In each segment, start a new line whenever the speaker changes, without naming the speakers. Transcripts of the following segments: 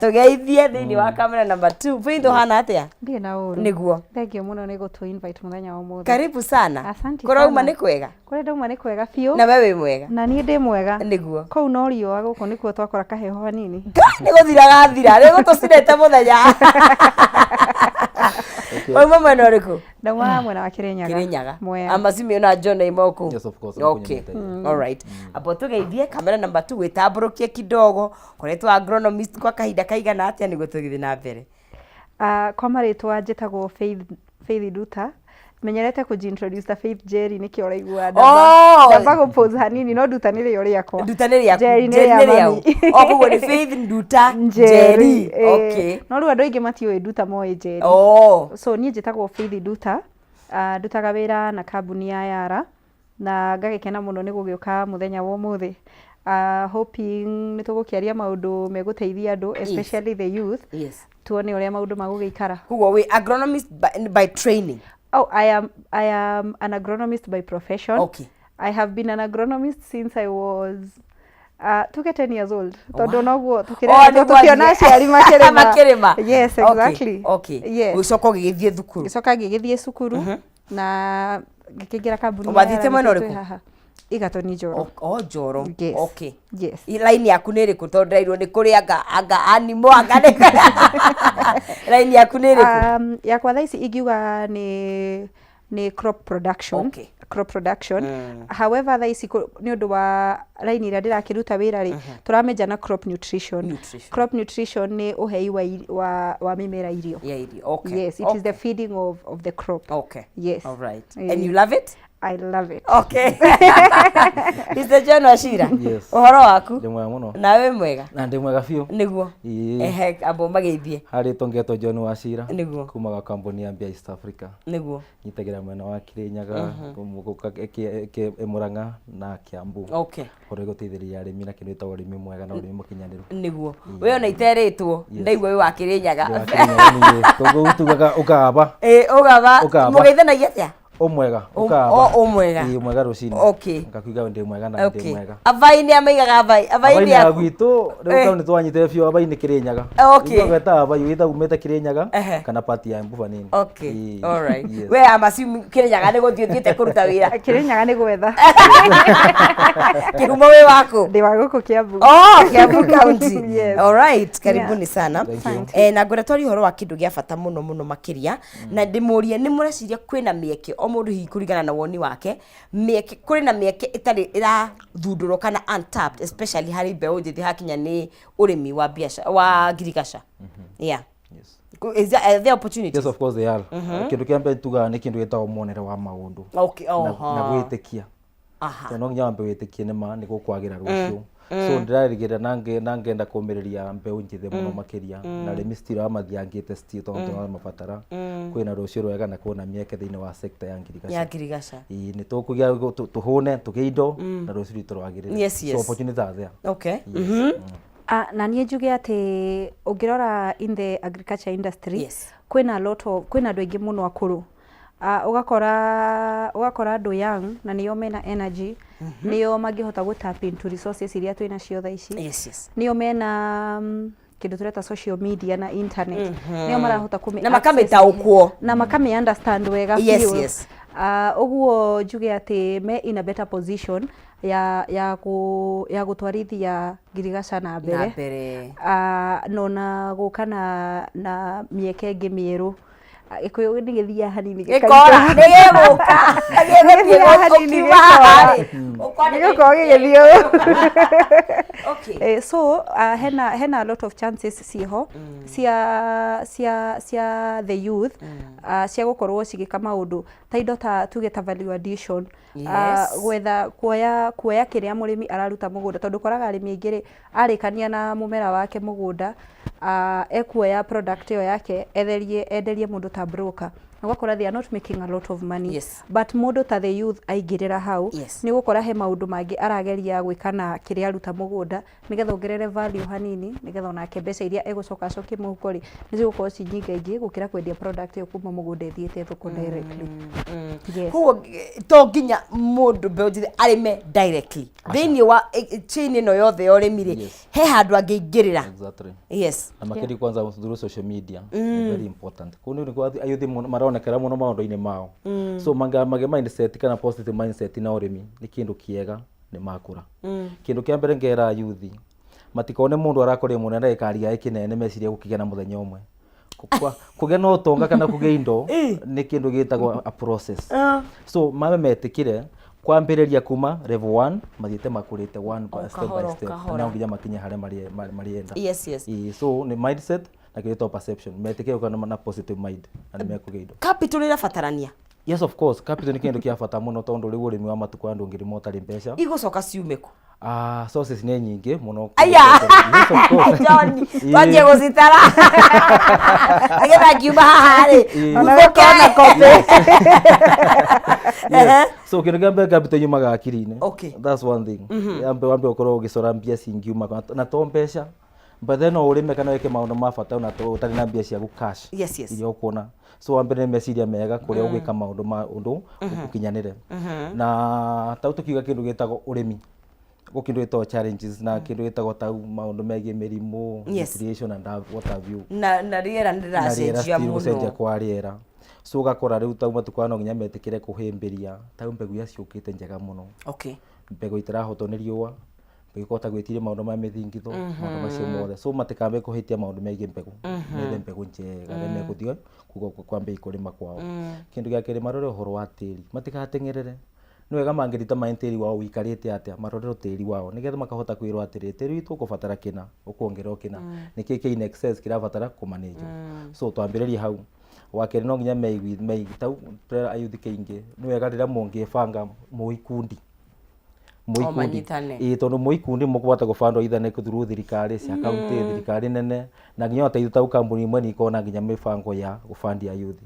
Tũgeithie thĩinĩ wa camera number 2. Faith, ũhana atĩa?
Ndirĩ na ũru.
Nĩguo.
Thengiũ mũno nĩ gũtũ invite mũthenya wa ũmũthĩ.
Karibu sana.
Asante
Kũrauma
sana.
nĩ kwega?
Kũrĩa ndauma nĩ kwega biũ.
Na we wĩ mwega?
Na niĩ ndĩ mwega.
Nĩguo.
Kũu no riũa, gũkũ nĩkuo twakora kaheho hanini.
Nĩ gũthira gathira, nĩ gũtũcinĩte mũthenya. Wauma mwena ũrĩkũ?
Ndauma mwena wa Kĩrĩnyaga.
Kĩrĩnyaga.
Mwea.
Amacimi ona John aima kũu.
Yes, of course.
Okay. All right. Amba tũgeithie kamera number 2, wĩtambũrũkie kidogo. Koretwo agronomist kwa kahinda kaigana atĩa nĩguo tũgĩthiĩ na mbere?
Kwa marĩtwa njĩtagwo Faith, Faith Nduta. Menyerete kũji-introduce ta Faith Njeri, nĩkĩo ũraigua ndamba
Oh!
ndamba gũ-pause hanini, no Nduta nĩ rĩo rĩakwa.
Nduta nĩ rĩaku.
Njeri nĩ
Njeri
rĩa
nĩ rĩau.
mami.
O koguo nĩ Faith Nduta Njeri.
Eh.
Okay.
No rĩu andũ aingĩ matiũĩ Nduta, moĩ Njeri.
Oh.
So niĩ njĩtagwo Faith Nduta. Ndutaga wĩra na kambuni ya Yara na ngagĩkena mũno nĩ gũgĩũka mũthenya wa ũmũthĩ. Hoping nĩ tũgũkĩaria maũndũ megũteithia andũ, especially the youth, tuone ũrĩa maũndũ magũgĩikara.
Koguo wĩ agronomist by training?
Oh, I am an agronomist by profession. I have been an agronomist since I was tuge 10 years old, tondũ noguo
Oh,
tũkĩreretwo
nĩguo
tũkĩona aciari makĩrĩma.
Makĩrĩma.
Yes, exactly.
Okay. Ũgĩcoka ũgĩgĩthiĩ thukuru?
Ngĩcoka ngĩgĩthiĩ cukuru na ngĩkĩingĩra kambuni ya
Wathiĩte
Yara
mwena
nĩkĩo twĩ
ũrĩkũ?
haha. Egerton Njoro.
O Njoro.
Yes. Yes.
Line yaku nĩ ĩrĩkũ? Tondũ ndĩrairwo nĩ kũrĩ anga animal, anga nĩ line yaku nĩ ĩrĩkũ?
Yakwa thaa ici ingiuga nĩ crop production. Crop production. However, thaa ici nĩ ũndũ wa line ĩrĩa ndĩrakĩruta wĩra rĩ, tũramĩnja na crop nutrition.
Nutrition.
Crop nutrition nĩ ũhei wa mĩmera irio.
Ya irio. Okay.
Yes, it is the feeding of the crop. Yes.
All right.
Eh.
And you love it?
I love it.
Okay. Mr. John Wachira.
Yes.
Ũhoro waku?
Ndĩ mwega mũno.
Nawe wĩ mwega?
Na ndĩ mwega biũ.
Nĩguo.
Ĩĩ.
Ehe, amba ũmageithie.
Harĩ tũngetwo John Wachira.
Nĩguo.
Kuma ga kambuni ya Mbia East Africa. Nyitagĩra mwena wa Kirinyaga, Murang'a na Kiambu. Kũrĩa gũteithĩrĩria arĩmi na kĩndũ gĩtagwo ũrĩmi mwega na ũrĩmi mũkinyanĩru.
Nĩguo. We ona iterĩtwo, ndaigua wĩ wa Kĩrĩnyaga.
Ndĩ wa Kĩrĩnyaga niĩ. Koguo tugaga ũkaba.
Ĩ, ũgaba.
Ũkaba.
Mũgeithanagia atĩa?
Ũmwega, ũkaba.
O ũmwega.
Ĩĩ, mwega rũcinĩ. Ngakuiga ndĩ mwega na ndĩ mwega.
Abai nĩ amaigaga abai. Abai
Abai
nĩ
nĩ
aku.
gwitũ rĩu tondũ nĩ twanyitire biũ abai nĩ Kĩrĩnyaga. Rĩu gweta abai wĩta umĩte Kĩrĩnyaga kana part ya Embu hanini.
Okay.
Ĩĩ.
All right.
Yes.
We I'm assuming Kĩrĩnyaga nĩ gũthiĩ ũthiĩte kũruta wĩra.
Kĩrĩnyaga nĩ gwetha.
Kĩhumo wĩ waku?
Ndĩ wa gũkũ Kiambu.
Oh, Kiambu County.
Yes.
All right, karibuni sana.
Thank you.
Eh, na ngwenda twarie ũhoro wa kĩndũ gĩa bata mũno mũno makĩria, na ndĩmũrie nĩ mũreciria kwĩna mĩeke, o mũndũ hihi kũringana na woni wake, mĩeke, kũrĩ na mĩeke ĩtarĩ ĩrathundũrwo kana untapped, especially harĩ mbeũ njĩthĩ hakinya nĩ ũrĩmi wa biacara wa ngirigaca? Yeah.
Yes.
Are there opportunities?
Yes, of course they are. Kĩndũ kĩa mbere tugaga nĩ kĩndũ gĩtagwo muonere wa maũndũ. Na gwĩtĩkia. Tondũ no nginya wambe wĩtĩkie nĩ ma nĩ gũkwagĩra rũciũ. So ndĩrarĩgĩrĩra na ngenda kũmĩrĩria mbeũ njĩthĩ mũno makĩria na arĩmi still arĩa mathiangĩte still, tondũ tũramabatara. Kwĩna rũciũ rwega na kwĩna mĩeke thĩinĩ wa sector ya ngirigaca.
Ya ngirigaca.
Ĩĩ, nĩ tũkũgĩa tũhũne, tũgĩe indo na rũciũ rwitũ rwagĩrĩre. So opportunities are there.
Okay.
Na niĩ njuge atĩ ũngĩrora in the agriculture industry, kwĩna a lot of, kwĩna andũ aingĩ mũno akũrũ. Ũgakora andũ young na nĩo mena energy, nĩo mangĩhota gũ tap into resources iria twĩ nacio thaa ici. Nĩo mena kĩndũ tũreta social media na internet, nĩo marahota kũmĩ
Na makamĩtaũkwo.
Na makamĩ understand wega biũ. Ũguo njuge atĩ me in a better position ya gũtwarithia ngirigaca na mbere.
Na mbere.
Na ona gũka na mĩeke ĩngĩ mĩerũ. Gĩkũyũ nĩ gĩthiaga hanini
gĩkora nĩ gĩgũka.
Gĩthiaga hanini
gĩgũthiĩ haha rĩ.
Gĩgũkorwo gĩgĩthiĩ ũũ. So hena a lot of chances ciĩho cia the youth, cia gũkorwo cigĩka maũndũ ta indo ta tuge ta value addition. Gwetha kuoya kĩrĩa mũrĩmi araruta mũgũnda, tondũ ũkoraga arĩmi aingĩ rĩ, arĩkania na mũmera wake mũgũnda, ekuoya product ĩyo yake etherie, enderie mũndũ ta broker. Na ũgakora they are not making a lot of money. But mũndũ ta the youth aingĩrĩra hau, nĩ ũgũkora he maũndũ mangĩ arageria gwĩka na kĩrĩa aruta mũgũnda, nĩgetha ongerere value hanini, nĩgetha onake mbeca iria egũcoka acokie mũhuko rĩ, nĩ cigũkorwo ci nyingaingĩ gũkĩra kwendia product ĩyo kuma mũgũnda ĩthiĩte thoko directly. Yes.
Koguo to nginya mũndũ mbeũ njĩthĩ arĩme directly thĩinĩ wa chain ĩno yothe ya ũrĩmi rĩ, he handũ angĩingĩrĩra. Yes.
Na makĩria kwanza through social media ni very important. Kũu nĩ nĩkuo ayuthi mũno maronekera mũno maũndũ-inĩ mao. So mangĩ mindset kana positive mindset na ũrĩmi nĩ kĩndũ kĩega nĩ makũra. Kĩndũ kĩa mbere ngera ayuthi matikone mũndũ arakũria mũno na gĩkari gĩake kĩnene mecirie gũkĩgĩa na mũthenya ũmwe. Kũgĩa na ũtonga kana kũgĩa indo nĩ kĩndũ gĩtagwo a process. So mame metĩkĩre kwambĩrĩria kuma level 1 mathiĩte makũrĩte one by step by
kahora,
step
kahora.
no nginya makinye harĩa marĩenda.
Yes.
So nĩ mindset na kĩndũ gĩtagwo perception, metĩkĩre gũkorwo na positive mind na nĩ mekũgĩa indo.
Capital ĩrabatarania.
Yes, of course, capital nĩ kĩndũ kĩa bata mũno tondũ rĩu ũrĩmi wa matukũ aya ndũngĩrĩma ũtarĩ mbeca.
Igũcoka ciume kũ?
Sources nĩ nyingĩ mũno.
Aya!
Yes, of course.
John, twanjie gũcitara nĩgetha ngiuma haha rĩ,
Ona
nguthũke.
kope.
Yes. So kĩndũ kĩa mbere capital yumaga akiri-inĩ. That's one thing. Wambe ũkorwo ũgĩcora mbia cingiuma na to mbeca. But then no ũrĩme kana wĩke maũndũ ma bata ona to ũtarĩ na mbia ciaku cash. Iria ũkuona. So wambere nĩ meciria mega kũrĩa ũgwĩka maũndũ ma ũndũ ũkinyanĩre. Na tau tũkiuga kĩndũ gĩtagwo ũrĩmi, gũ kĩndũ gĩtagwo challenges na kĩndũ gĩtagwo tau maũndũ megiĩ mĩrimũ, nutrition and what have you.
Na rĩera nĩ
Na rĩera
rĩracenjia
still
mũno.
Gũcenjia kwa rĩera. So ũgakora rĩu tau matukũ aya no nginya metĩkĩre kũhĩmbĩria tau mbegũ iria ciũkĩte njega mũno. Mbegũ itarahotwo nĩ riũa, mbegũ ikũhota gwĩtiria maũndũ ma mĩthingitho, maũndũ macio mothe. So matikambe kũhĩtia maũndũ megiĩ mbegũ. Methe mbegũ njega rĩrĩa megũthiĩ kwambĩrĩria kũrĩma kwao. Kĩndũ gĩa kerĩ marore ũhoro wa tĩri, matigateng'erere. Nĩ wega mangĩrita maĩ tĩri wao ũikarĩte atĩa, marorerwo tĩri wao nĩgetha makahota kwĩrwo atĩrĩ, tĩri witũ ũkũbatara kĩna, ũkuongererwo kĩna. Nĩkĩ kĩ in excess kĩrabatara kũmanĩnjwo. So twambĩrĩrie hau. Wa kerĩ no nginya tau tũrera ayuthi kaingĩ, nĩ wega rĩrĩa mũngĩbanga mwĩ ikundi. Mwĩ
O
ikundi.
manyitane.
Ĩĩ, tondũ mwĩ ikundi mũkũhota gũbandwo either nĩ through thirikari cia county, thirikari nene, na nginya ũteithio tau kambuni imwe nĩ ikoragwo na nginya mĩbango ya gũbandia youth.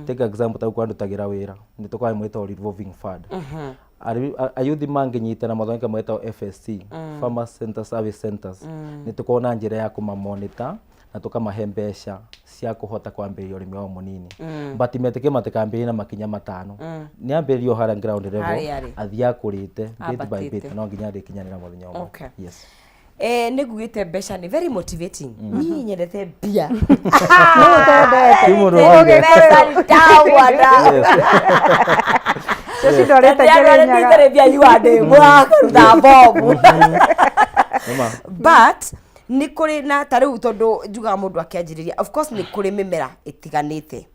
Take example tau kwa ndutagĩra wĩra, nĩ tũkoragwo ĩmwe ĩtagwo revolving fund. Ayuthi mangĩnyitana mathondeke ĩmwe ĩtagwo FSC, Farmers Center Service Centers, nĩ tũkoragwo na njĩra ya kũmamonita na tũkamahe mbeca cia kũhota kwambĩrĩria ũrĩmi wao mũnini. But metĩkie matikambĩrĩrie na makinya matano. Nĩ ambĩrĩrie o harĩa ground level,
Harĩa arĩ.
athiĩ akũrĩte bit by
Ambatĩte.
bit, no nginya arĩkinyanĩra mũthenya ũmwe. Yes.
Nĩ ngugĩte mbeca nĩ very motivating. Niĩ nyendete mbia.
Ti mũndũ ũraire.
Mbeca nĩ ndawana.
Yes.
Cio cindwarĩte Kĩrĩnyaga.
Ndĩarĩ mbia iwandĩ, mũrakaruta bomu.
Nĩma.
But nĩ kũrĩ na ta rĩu tondũ njugaga mũndũ akĩanjĩrĩria, of course nĩ kũrĩ mĩmera ĩtiganĩte.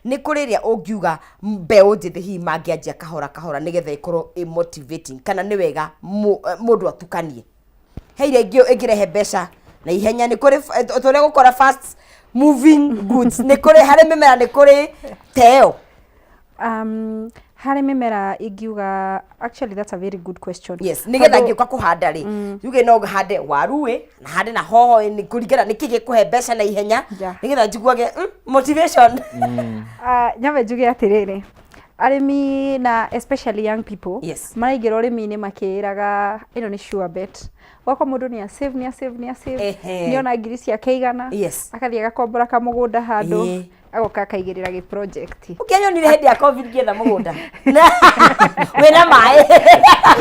Nĩ kũrĩ ĩrĩa ũngiuga mbeũ njĩthĩ hihi mangĩanjia kahora kahora nĩgetha ĩkorwo ĩ motivating, kana nĩ wega mũndũ atukanie. He iria ĩngĩrehe mbeca na ihenya, nĩ kũrĩ tũrĩa gũkora fast moving goods, nĩ kũrĩ harĩ mĩmera, nĩ kũrĩ teo.
Harĩ mĩmera ingiuga, actually that's a very good question.
Yes, nĩgetha
Tondũ
ngĩũka kũhanda rĩ, yuge no hande waru ĩ, na hande na hoho ĩ, nĩ kũringana nĩkĩ gĩkũhe mbeca na ihenya, nĩgetha njiguage motivation.
Nyambe njuge atĩrĩrĩ, arĩmi na especially young people maraingĩra ũrĩmi-inĩ makĩĩraga ĩno nĩ sure bet. Gwakwa mũndũ nĩ a save, nĩ a save, nĩ a save, nĩ ona ngiri ciake igana, akathiĩ agakombora kamũgũnda handũ, agoka akaigĩrĩra gĩ project.
Ũkĩanyonire hĩndĩ ya COVID ngĩetha mũgũnda. Wĩna maĩ.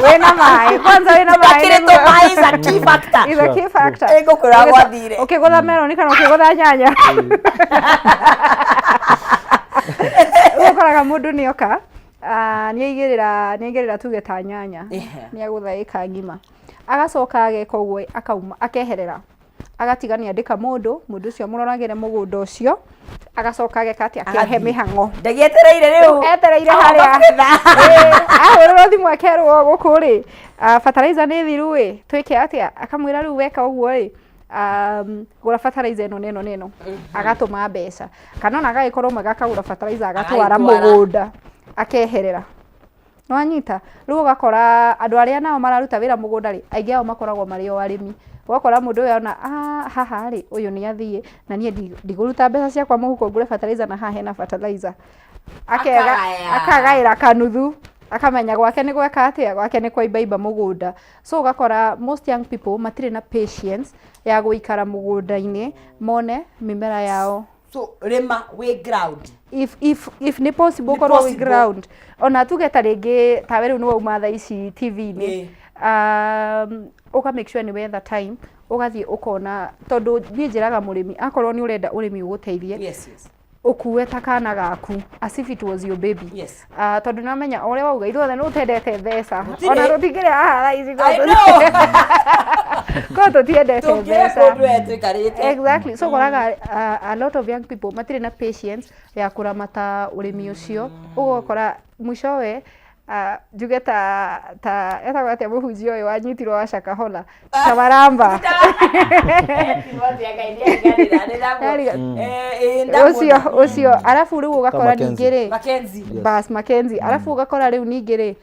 Wĩna maĩ. Kwanza wĩna maĩ
Ndakĩrĩtwo
nĩguo.
maĩ is a key factor.
Is a key factor.
Ĩ, ngũkwĩra gwathire.
Ũkĩgũtha melon kana ũkĩgũtha nyanya. Rĩu ũkoraga mũndũ nĩ oka, nĩ aigĩrĩra tuge ta nyanya. Nĩ agũtha ĩka ng'ima. Agacoka ageka ũguo akauma, akeherera. Agatiga nĩ andĩka mũndũ, mũndũ ũcio amũroragĩre mũgũnda ũcio, agacoka ageka atĩa, akehe
Agathiĩ.
mĩhang'o.
Ndagĩetereire rĩu.
Etereire
Agoka
harĩa.
kũgetha.
Ahũrĩrwo thimũ akerwo gũkũ rĩ, fertilizer nĩ thiru ĩ, twĩke atĩa? Akamwĩra rĩu weka ũguo rĩ, gũra fertilizer ĩno na ĩno na ĩno. Agatũma mbeca. Kana ona agagĩkorwo mwega akagũra fertilizer agatwara
Agagĩtwara.
mũgũnda, akeherera. Nĩwanyita? Rĩu ũgakora andũ arĩa nao mararuta wĩra mũgũnda rĩ, aingĩ ao makoragwo marĩ o arĩmi. Ũgakora mũndũ ũyũ ona haha rĩ, ũyũ nĩ athiĩ na niĩ ndigũruta mbeca ciakwa mũhuko ngũre fertilizer na haha hena fertilizer. Akega, akagaĩra kanuthu, akamenya gwake nĩ gweka atĩa, gwake nĩ kwaimbaimba mũgũnda. So ũgakora most young people matirĩ na patience ya gũikara mũgũnda-inĩ mone mĩmera yao.
So rĩma wĩ ground.
If nĩ possible
Nĩ
ũkorwo wĩ
possible.
ground, ona tuge ta rĩngĩ tawe rĩu nĩ wauma thaa ici TV-inĩ, ũka make sure nĩ wetha time ũgathiĩ ũkona, tondũ niĩ njĩraga mũrĩmi akorwo nĩ ũrenda ũrĩmi ũgũteithie, ũkue ta kana gaku as if it was your baby. Tondũ nĩwamenya o ũrĩa wauga ithuothe nĩ tũtendete mbeca.
Gũtirĩ.
Ona tũtingĩrĩa haha thaa ici
I know.
korwo tũtiendete
Tũngĩrĩa
mbeca.
kũndũ we tũikarĩte.
Exactly. So ũkoraga a lot of young people matirĩ na patience ya kũramata ũrĩmi ũcio. Ũguo ũgakora mũicowe njuge ta etagwo atĩa mũhunjia ũyũ wanyitirwo wa Shakahola, Tawaramba. Ũcio arabu rĩu ũgakora
Mackenzie.
ningĩ rĩ,
Mackenzie.
Bas Mackenzie. Arabu ũgakora rĩu ningĩ rĩ,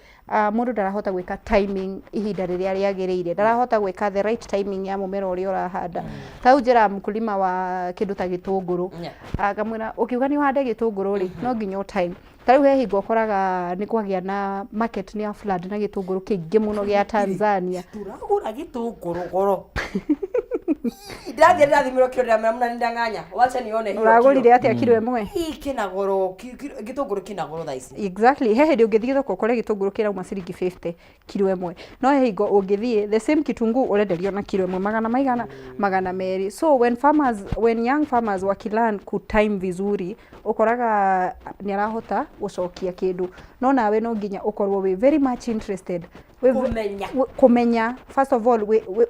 mũndũ ndarahota gwĩka timing ihinda rĩrĩa rĩagĩrĩire, ndarahota gwĩka the right timing ya mũmera ũrĩa ũrahanda. Ta rĩu njĩraga mũkulima wa kĩndũ ta gĩtũngũrũ, ngamwĩra ũkiuga nĩ ũhande gĩtũngũrũ rĩ, no nginya ũ time. Ta rĩu he hingo ũkoraga nĩ kwagĩa na market nĩ ya flood na gĩtũngũrũ kĩingĩ mũno gĩa Tanzania.
Tũragũra gĩtũngũrũ goro. Ndĩrathiĩ ndĩrathimĩrwo kiro, ndĩramwĩra mũna nindang'anya. Wacha nione hiyo.
Ũragũrire atĩa kiro ĩmwe?
Hii kĩna goro, gĩtũngũrũ kĩna goro thaa ici.
Exactly. He hĩndĩ ũngĩthiĩ thoko ũkore gĩtũngũrũ kĩrauma ciringi 50 kiro ĩmwe. No he hingo ũngĩthiĩ the same kitunguu ũrenderio na kiro ĩmwe magana maigana, 200. So when farmers, when young farmers wakilearn ku time vizuri, ũkoraga nĩ arahota gũcokia kĩndũ. No nawe no nginya ũkorwo wĩ very much interested.
Kũmenya.
Kũmenya first of all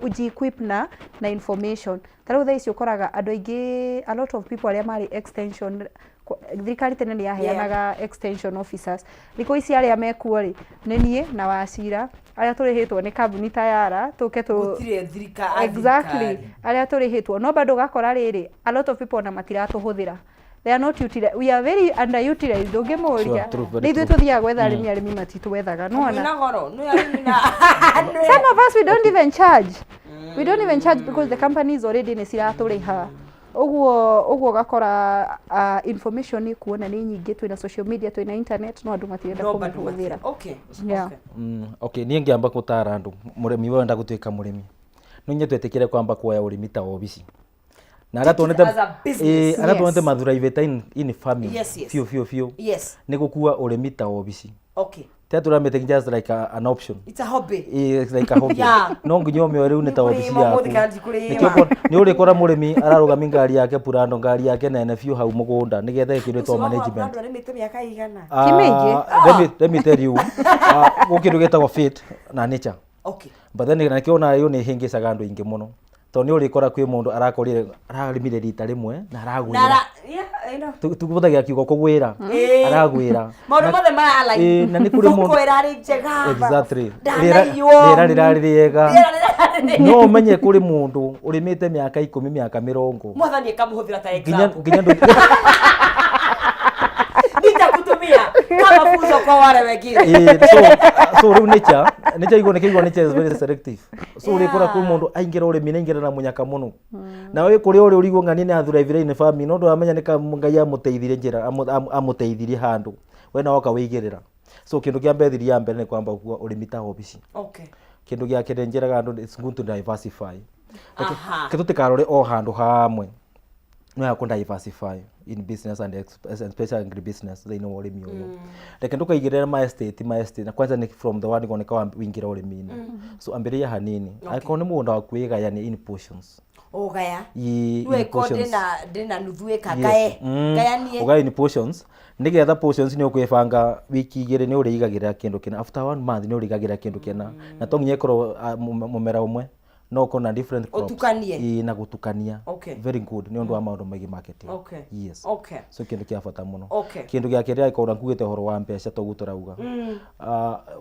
uji-equip na information. Ta rĩu thaa ici ũkoraga andũ aingĩ, a lot of people arĩa marĩ extension, thirikari tene nĩ yaheanaga extension officers. Thikũ ici arĩa mekuo rĩ, nĩ niĩ na Wacira, arĩa tũrĩhĩtwo nĩ kambuni ta Yara, tũke tũ
Gũtirĩ
Exactly, arĩa tũrĩhĩtwo. No bado ũgakora rĩrĩ, a lot of people ona matiratũhũthĩra. They are not utilized. We are very underutilized. Ũngĩmũria.
Sure, true, very
Nĩ ithuĩ
true.
tũthiaga gwetha arĩmi, arĩmi matitwethaga. Nĩwona?
Kwĩna goro. Nĩ arĩmi na
Some of us, we don't even charge. We don't even charge because the companies already nĩ ciratũrĩha. Ũguo ũgakora information nĩ kuona nĩ nyingĩ, twĩna social media, twĩna internet, no andũ matirenda
No bado
kũmĩhũthĩra.
Okay.
Yeah.
Okay.
Okay, niĩ ngĩamba gũtara andũ, mũrĩmi we wenda gũtuĩka mũrĩmi, no nginya twĩtĩkĩre kwamba kuoya ũrĩmi ta obici. Na arĩa
Take it
tuonete
as a business.
Arĩa tuonete mathuraivĩte in farming biũ biũ biũ nĩ gũkua ũrĩmi ta obici. Tia tũramĩte just like an option.
It's a hobby.
It's like a hobby. No nginya ũmĩoe rĩu nĩ ta obici
Nĩkũrĩma
yaku.
ũmũthĩ kana tikũrĩma.
Nĩkĩo nĩ ũrĩkora mũrĩmi ararũgamia ngari yake Prado, ngari yake nene biũ hau mũgũnda nĩgetha ĩkĩrwo ĩtwo management.
Andũ arĩmĩte mĩaka igana.
Ti mĩingĩ.
Let me tell you, gwĩ kĩndũ gĩtagwo fate na nature. But then nakĩo ona ĩyo nĩ ĩhĩngĩcaga andũ aingĩ mũno. Tondũ nĩ ũrĩkora kwĩ mũndũ arakorire ararĩmire rita rĩmwe na aragwĩra.
Yeah, I know.
Tũhũthagĩra kiugo kũgwĩra. Aragwĩra.
Maũndũ mothe mara align.
Na nĩ kũrĩ mũndũ
Thoko ĩrarĩ njega.
Exactly.
Ndanaiywo.
Rĩera rĩrarĩ rĩega.
Rĩera rĩrarĩ
No ũmenye kũrĩ mũndũ ũrĩmĩte mĩaka 10, mĩaka 20.
Mwathani akamũhũthĩra ta
Nginya
example.
nginya ndũ
Nitakutumia kama funzo kwa wale wengine.
So rĩu nature igua nĩkĩo igua nature is very selective. So ũrĩkora kwĩ mũndũ aingĩra ũrĩmi na aingĩra na mũnyaka mũno. Na wĩ kũrĩa ũrĩ ũrigwo ng'ania nĩ athuraivire in farming, no ndũramenya nĩ ka Ngai amũteithirie njĩra, amũteithirie handũ. We na woka wĩigĩrĩra. So kĩndũ kĩa mbere thiri ya mbere nĩ kwamba gũkua ũrĩmi ta obici. Kĩndũ gĩa kerĩ njĩraga andũ it's good to diversify. Reke tũtikarore o handũ hamwe. No ya kũ diversify in business and especially agribusiness thĩinĩ wa ũrĩmi ũyũ. Reke ndũkaigĩrĩre ma estate, ma estate, na kwanza nĩ from the word go nĩka wĩingĩra ũrĩmi-inĩ. So ambĩrĩria hanini. Angĩkorwo nĩ mũgũnda waku wĩgayanie in portions.
Ũgaya.
In
Rĩu ĩkorwo
portions.
ndĩna nuthu ĩka ngae. Ngayanie.
Ũgaye in portions nĩgetha portions nĩ ũkwĩbanga wiki 2 nĩ ũrĩigagĩrĩra kĩndũ kĩna, after one month nĩ ũrĩigagĩrĩra kĩndũ kĩna, na to nginya ĩkorwo mũmera ũmwe, no ũkorwo na different crops.
Ũtukanie.
Ĩĩ, na gũtukania. Very good nĩ ũndũ wa maũndũ megiĩ marketing. Yes. So kĩndũ kĩa bata mũno. Kĩndũ gĩa kerĩ angĩkorwo ngugĩte ũhoro wa mbeca toguo tũrauga.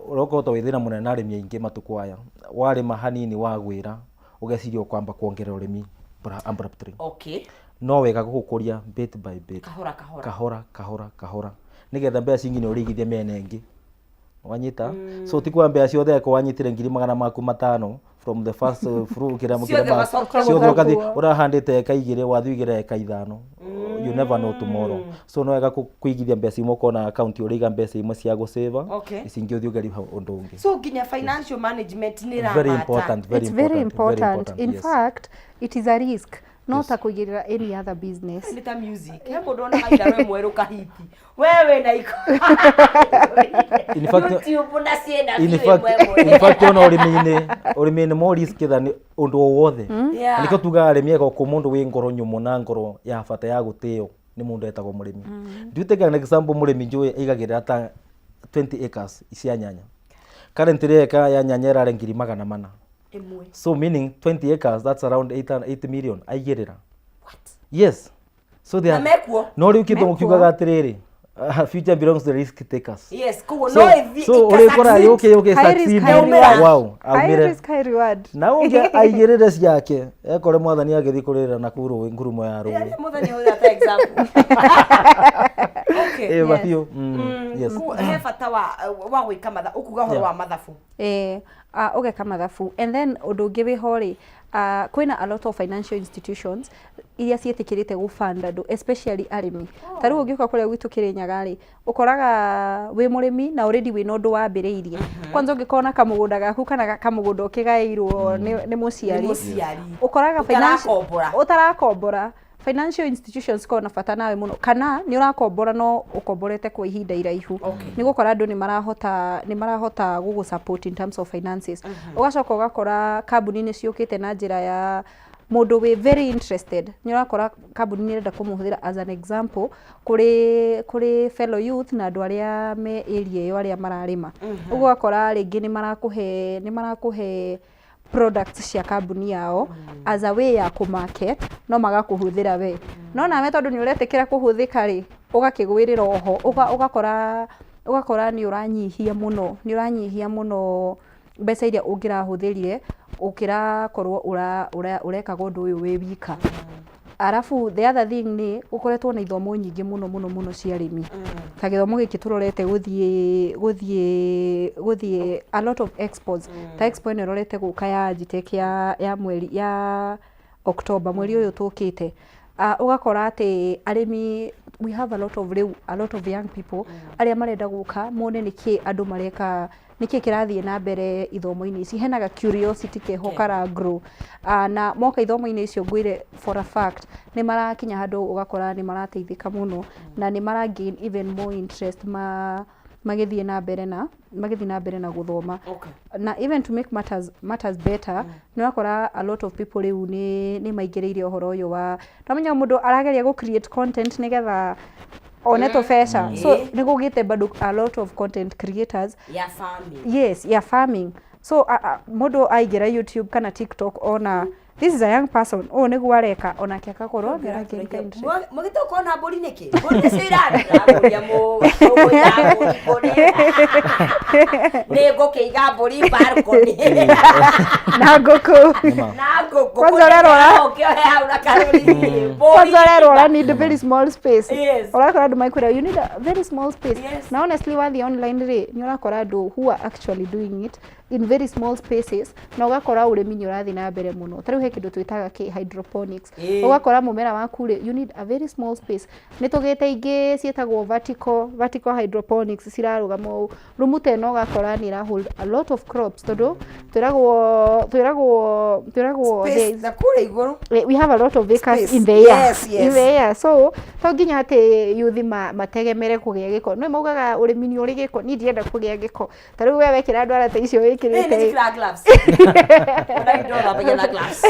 Ũrokoretwo wĩ thĩna mũnene na arĩmi aingĩ matukũ aya. Warĩma hanini wagwĩra ũgeciria ũkwamba kuongerera ũrĩmi abruptly. No wega gũgũkũria bit by bit.
Kahora kahora.
Kahora kahora kahora. Nĩgetha mbeca ingĩ nĩ ũrĩigithia mĩena ĩngĩ. Wanyita? So ti kuoya mbeca ciothe eko wanyitire ngiri magana maku matano from the first through kĩrĩa
Ciothe
kĩrĩa
ũgacokia
ciothe ũkathi
gũkũ.
ũrahandĩte eka igĩrĩ wathiĩ ũigĩre eka ithano. You never know tomorrow. So no wega kũigithia mbeca imwe ũkona account ũrĩiga mbeca imwe cia gũsave. Ici ingĩ ũthiĩ ũgerie ũndũ ũngĩ.
So nginya financial management nĩ
Very
ĩramata.
important, very
It's very
important, very
important. In
yes.
fact, it is a risk no ta kũigĩrĩra any other business.
Nĩ ta music, he mũndũ onaga itharũ ĩmwe rũkahiti wewe na iko
In fact-
YouTube na ciĩna
In
view
fact,
ĩmwe ĩmwe.
in fact ona ũrĩmi-inĩ, ũrĩmi-inĩ more risk than ũndũ o wothe.
Yeah.
Nĩkĩo tugaga arĩmi ega kũ mũndũ wĩ ngoro nyũmũ na ngoro ya bata ya gũtĩo nĩ mũndũ etagwo mũrĩmi. Do you take an example mũrĩmi njũĩ aigagĩrĩra ta 20 acres cia nyanya. Currently eka ya nyanya ĩrarĩ ngiri magana mana.
Ĩmwe.
So meaning 20 acres, that's around 8 million aigĩrĩra.
What?
Yes. So they
Na
are
mekuo?
No rĩu kĩndũ
Mekuo.
kiugaga atĩrĩrĩ, future belongs to the risk takers.
Yes, koguo
So,
no ĩthiĩ
so
ĩka
ũrĩkora
succeed.
yũke yũke
High risk,
succeed.
high reward.
Wow,
High
aumĩre.
risk, high reward.
Na ũngĩ aigĩrĩre ciake ekore mwathani agĩthiĩ kũrĩrĩra na kuu rũĩ ngurumo ya rũĩ.
Rĩrĩa mũthenya ũyũ ta example. Okay.
Ĩ mabiũ. Yes.
Koguo he bata wa gwĩka mathabu, ũkuga ũhoro wa mathabu.
Eh, ũgeka mathabu, and then ũndũ ũngĩ wĩho rĩ, kwĩna a lot of financial institutions iria ciĩtĩkĩrĩte gũ fund andũ, especially arĩmi. Ta rĩu ũngĩũka kũrĩa gwitũ Kĩrĩnyaga rĩ, ũkoraga wĩ mũrĩmi na already wĩna ũndũ wambĩrĩirie. Kwanza ũngĩkorwo na kamũgũnda gaku kana kamũgũnda ũkĩgaĩirwo nĩ mũciari,
Nĩ mũciari.
ũkoraga
Ũtarakombora.
Ũtarakombora. Financial institutions korwo na bata nawe mũno, kana nĩ ũrakombora no ũkomborete kwa ihinda iraihu. Nĩ gũkora andũ nĩ marahota gũgũ support in terms of finances. Ũgacoka ũgakora kambuni nĩ ciũkĩte na njĩra ya mũndũ wĩ very interested, nĩ ũrakora kambuni nĩ ĩrenda kũmũhũthĩra as an example kũrĩ fellow youth na andũ arĩa me area ĩyo arĩa mararĩma. Ũguo ũgakora rĩngĩ nĩ marakũhe products cia kambuni yao as a way ya kũ-market, no magakũhũthĩra we. No nawe tondũ nĩ ũretĩkĩra kũhũthĩka rĩ, ũgakĩgwĩrĩra oho, ũgakora nĩ ũranyihia mũno mbeca iria ũngĩrahũthĩrire ũkĩrakorwo ũrekaga ũndũ ũyũ wĩ wika. Arabu the other thing nĩ gũkoretwo na ithomo nyingĩ mũno mũno mũno cia arĩmi. Ta gĩthomo gĩkĩ tũrorete gũthiĩ a lot of expos. Ta expo ĩno ĩrorete gũka ya Agitech ya mweri ya October, mweri ũyũ tũkĩte. Ũgakora atĩ arĩmi, we have a lot of rĩu a lot of young people arĩa marenda gũka mone nĩkĩ andũ mareka, nĩkĩ kĩrathiĩ na mbere ithomo-inĩ ici. Hena ga curiosity keho kara grow. Na moka ithomo-inĩ icio, ngwĩre for a fact nĩ marakinya handũ ũgakora nĩ marateithĩka mũno na nĩ mara gain even more interest ma magĩthiĩ na mbere na gũthoma. Na even to make matters better, nĩ ũrakora a lot of people rĩu nĩ maingĩrĩire ũhoro ũyũ wa namenya mũndũ arageria gũ create content nĩgetha one tũbeca. So nĩ gũgĩte bado a lot of content creators
ya farming.
Yes, ya farming. So mũndũ aingĩra YouTube kana TikTok, ona this is a young person, ũũ nĩguo areka, onake agakorwo nĩ aragain interest.
Mwagĩte ũkona mbũri nĩkĩ? Mbũri nĩcio irarĩra mũgũiga mbũri kũrĩ nĩ ngũkĩiga mbũri balcony
na ngũkũ.
Na ngũkũ.
Kwanza ũrerora.
Ũkĩohe hau na karũri.
Kwanza ũrerwo ũra need a very small space. Ũrakora andũ makwĩra you need a very small space. Na honestly, wathiĩ online rĩ, nĩ ũrakora andũ who are actually doing it in very small spaces, na ũgakora ũrĩmi nĩ ũrathiĩ na mbere mũno. Ta rĩu he kĩndũ twĩtaga kĩ hydroponics. Ũgakora mũmera waku rĩ, you need a very small space. Nĩ tũgĩte ingĩ ciĩtagwo vertical hydroponics, cirarũgama ũũ rumu ta ĩno, ũgakora nĩ ĩra hold a lot of crops, tondũ twĩragwo
Space na kũrĩa igũrũ.
We have a lot of acres
Space.
in the air.
Yes.
In the air. So to nginya atĩ yuthi mategemere kũgĩa gĩko. No maugaga ũrĩmi nĩ ũrĩ gĩko, niĩ ndirenda kũgĩa gĩko. Ta rĩu we wekĩra ndwara ta icio
Nĩ
wĩkĩrĩte.
njĩkĩraga gloves. Ona indo thambagia na gloves.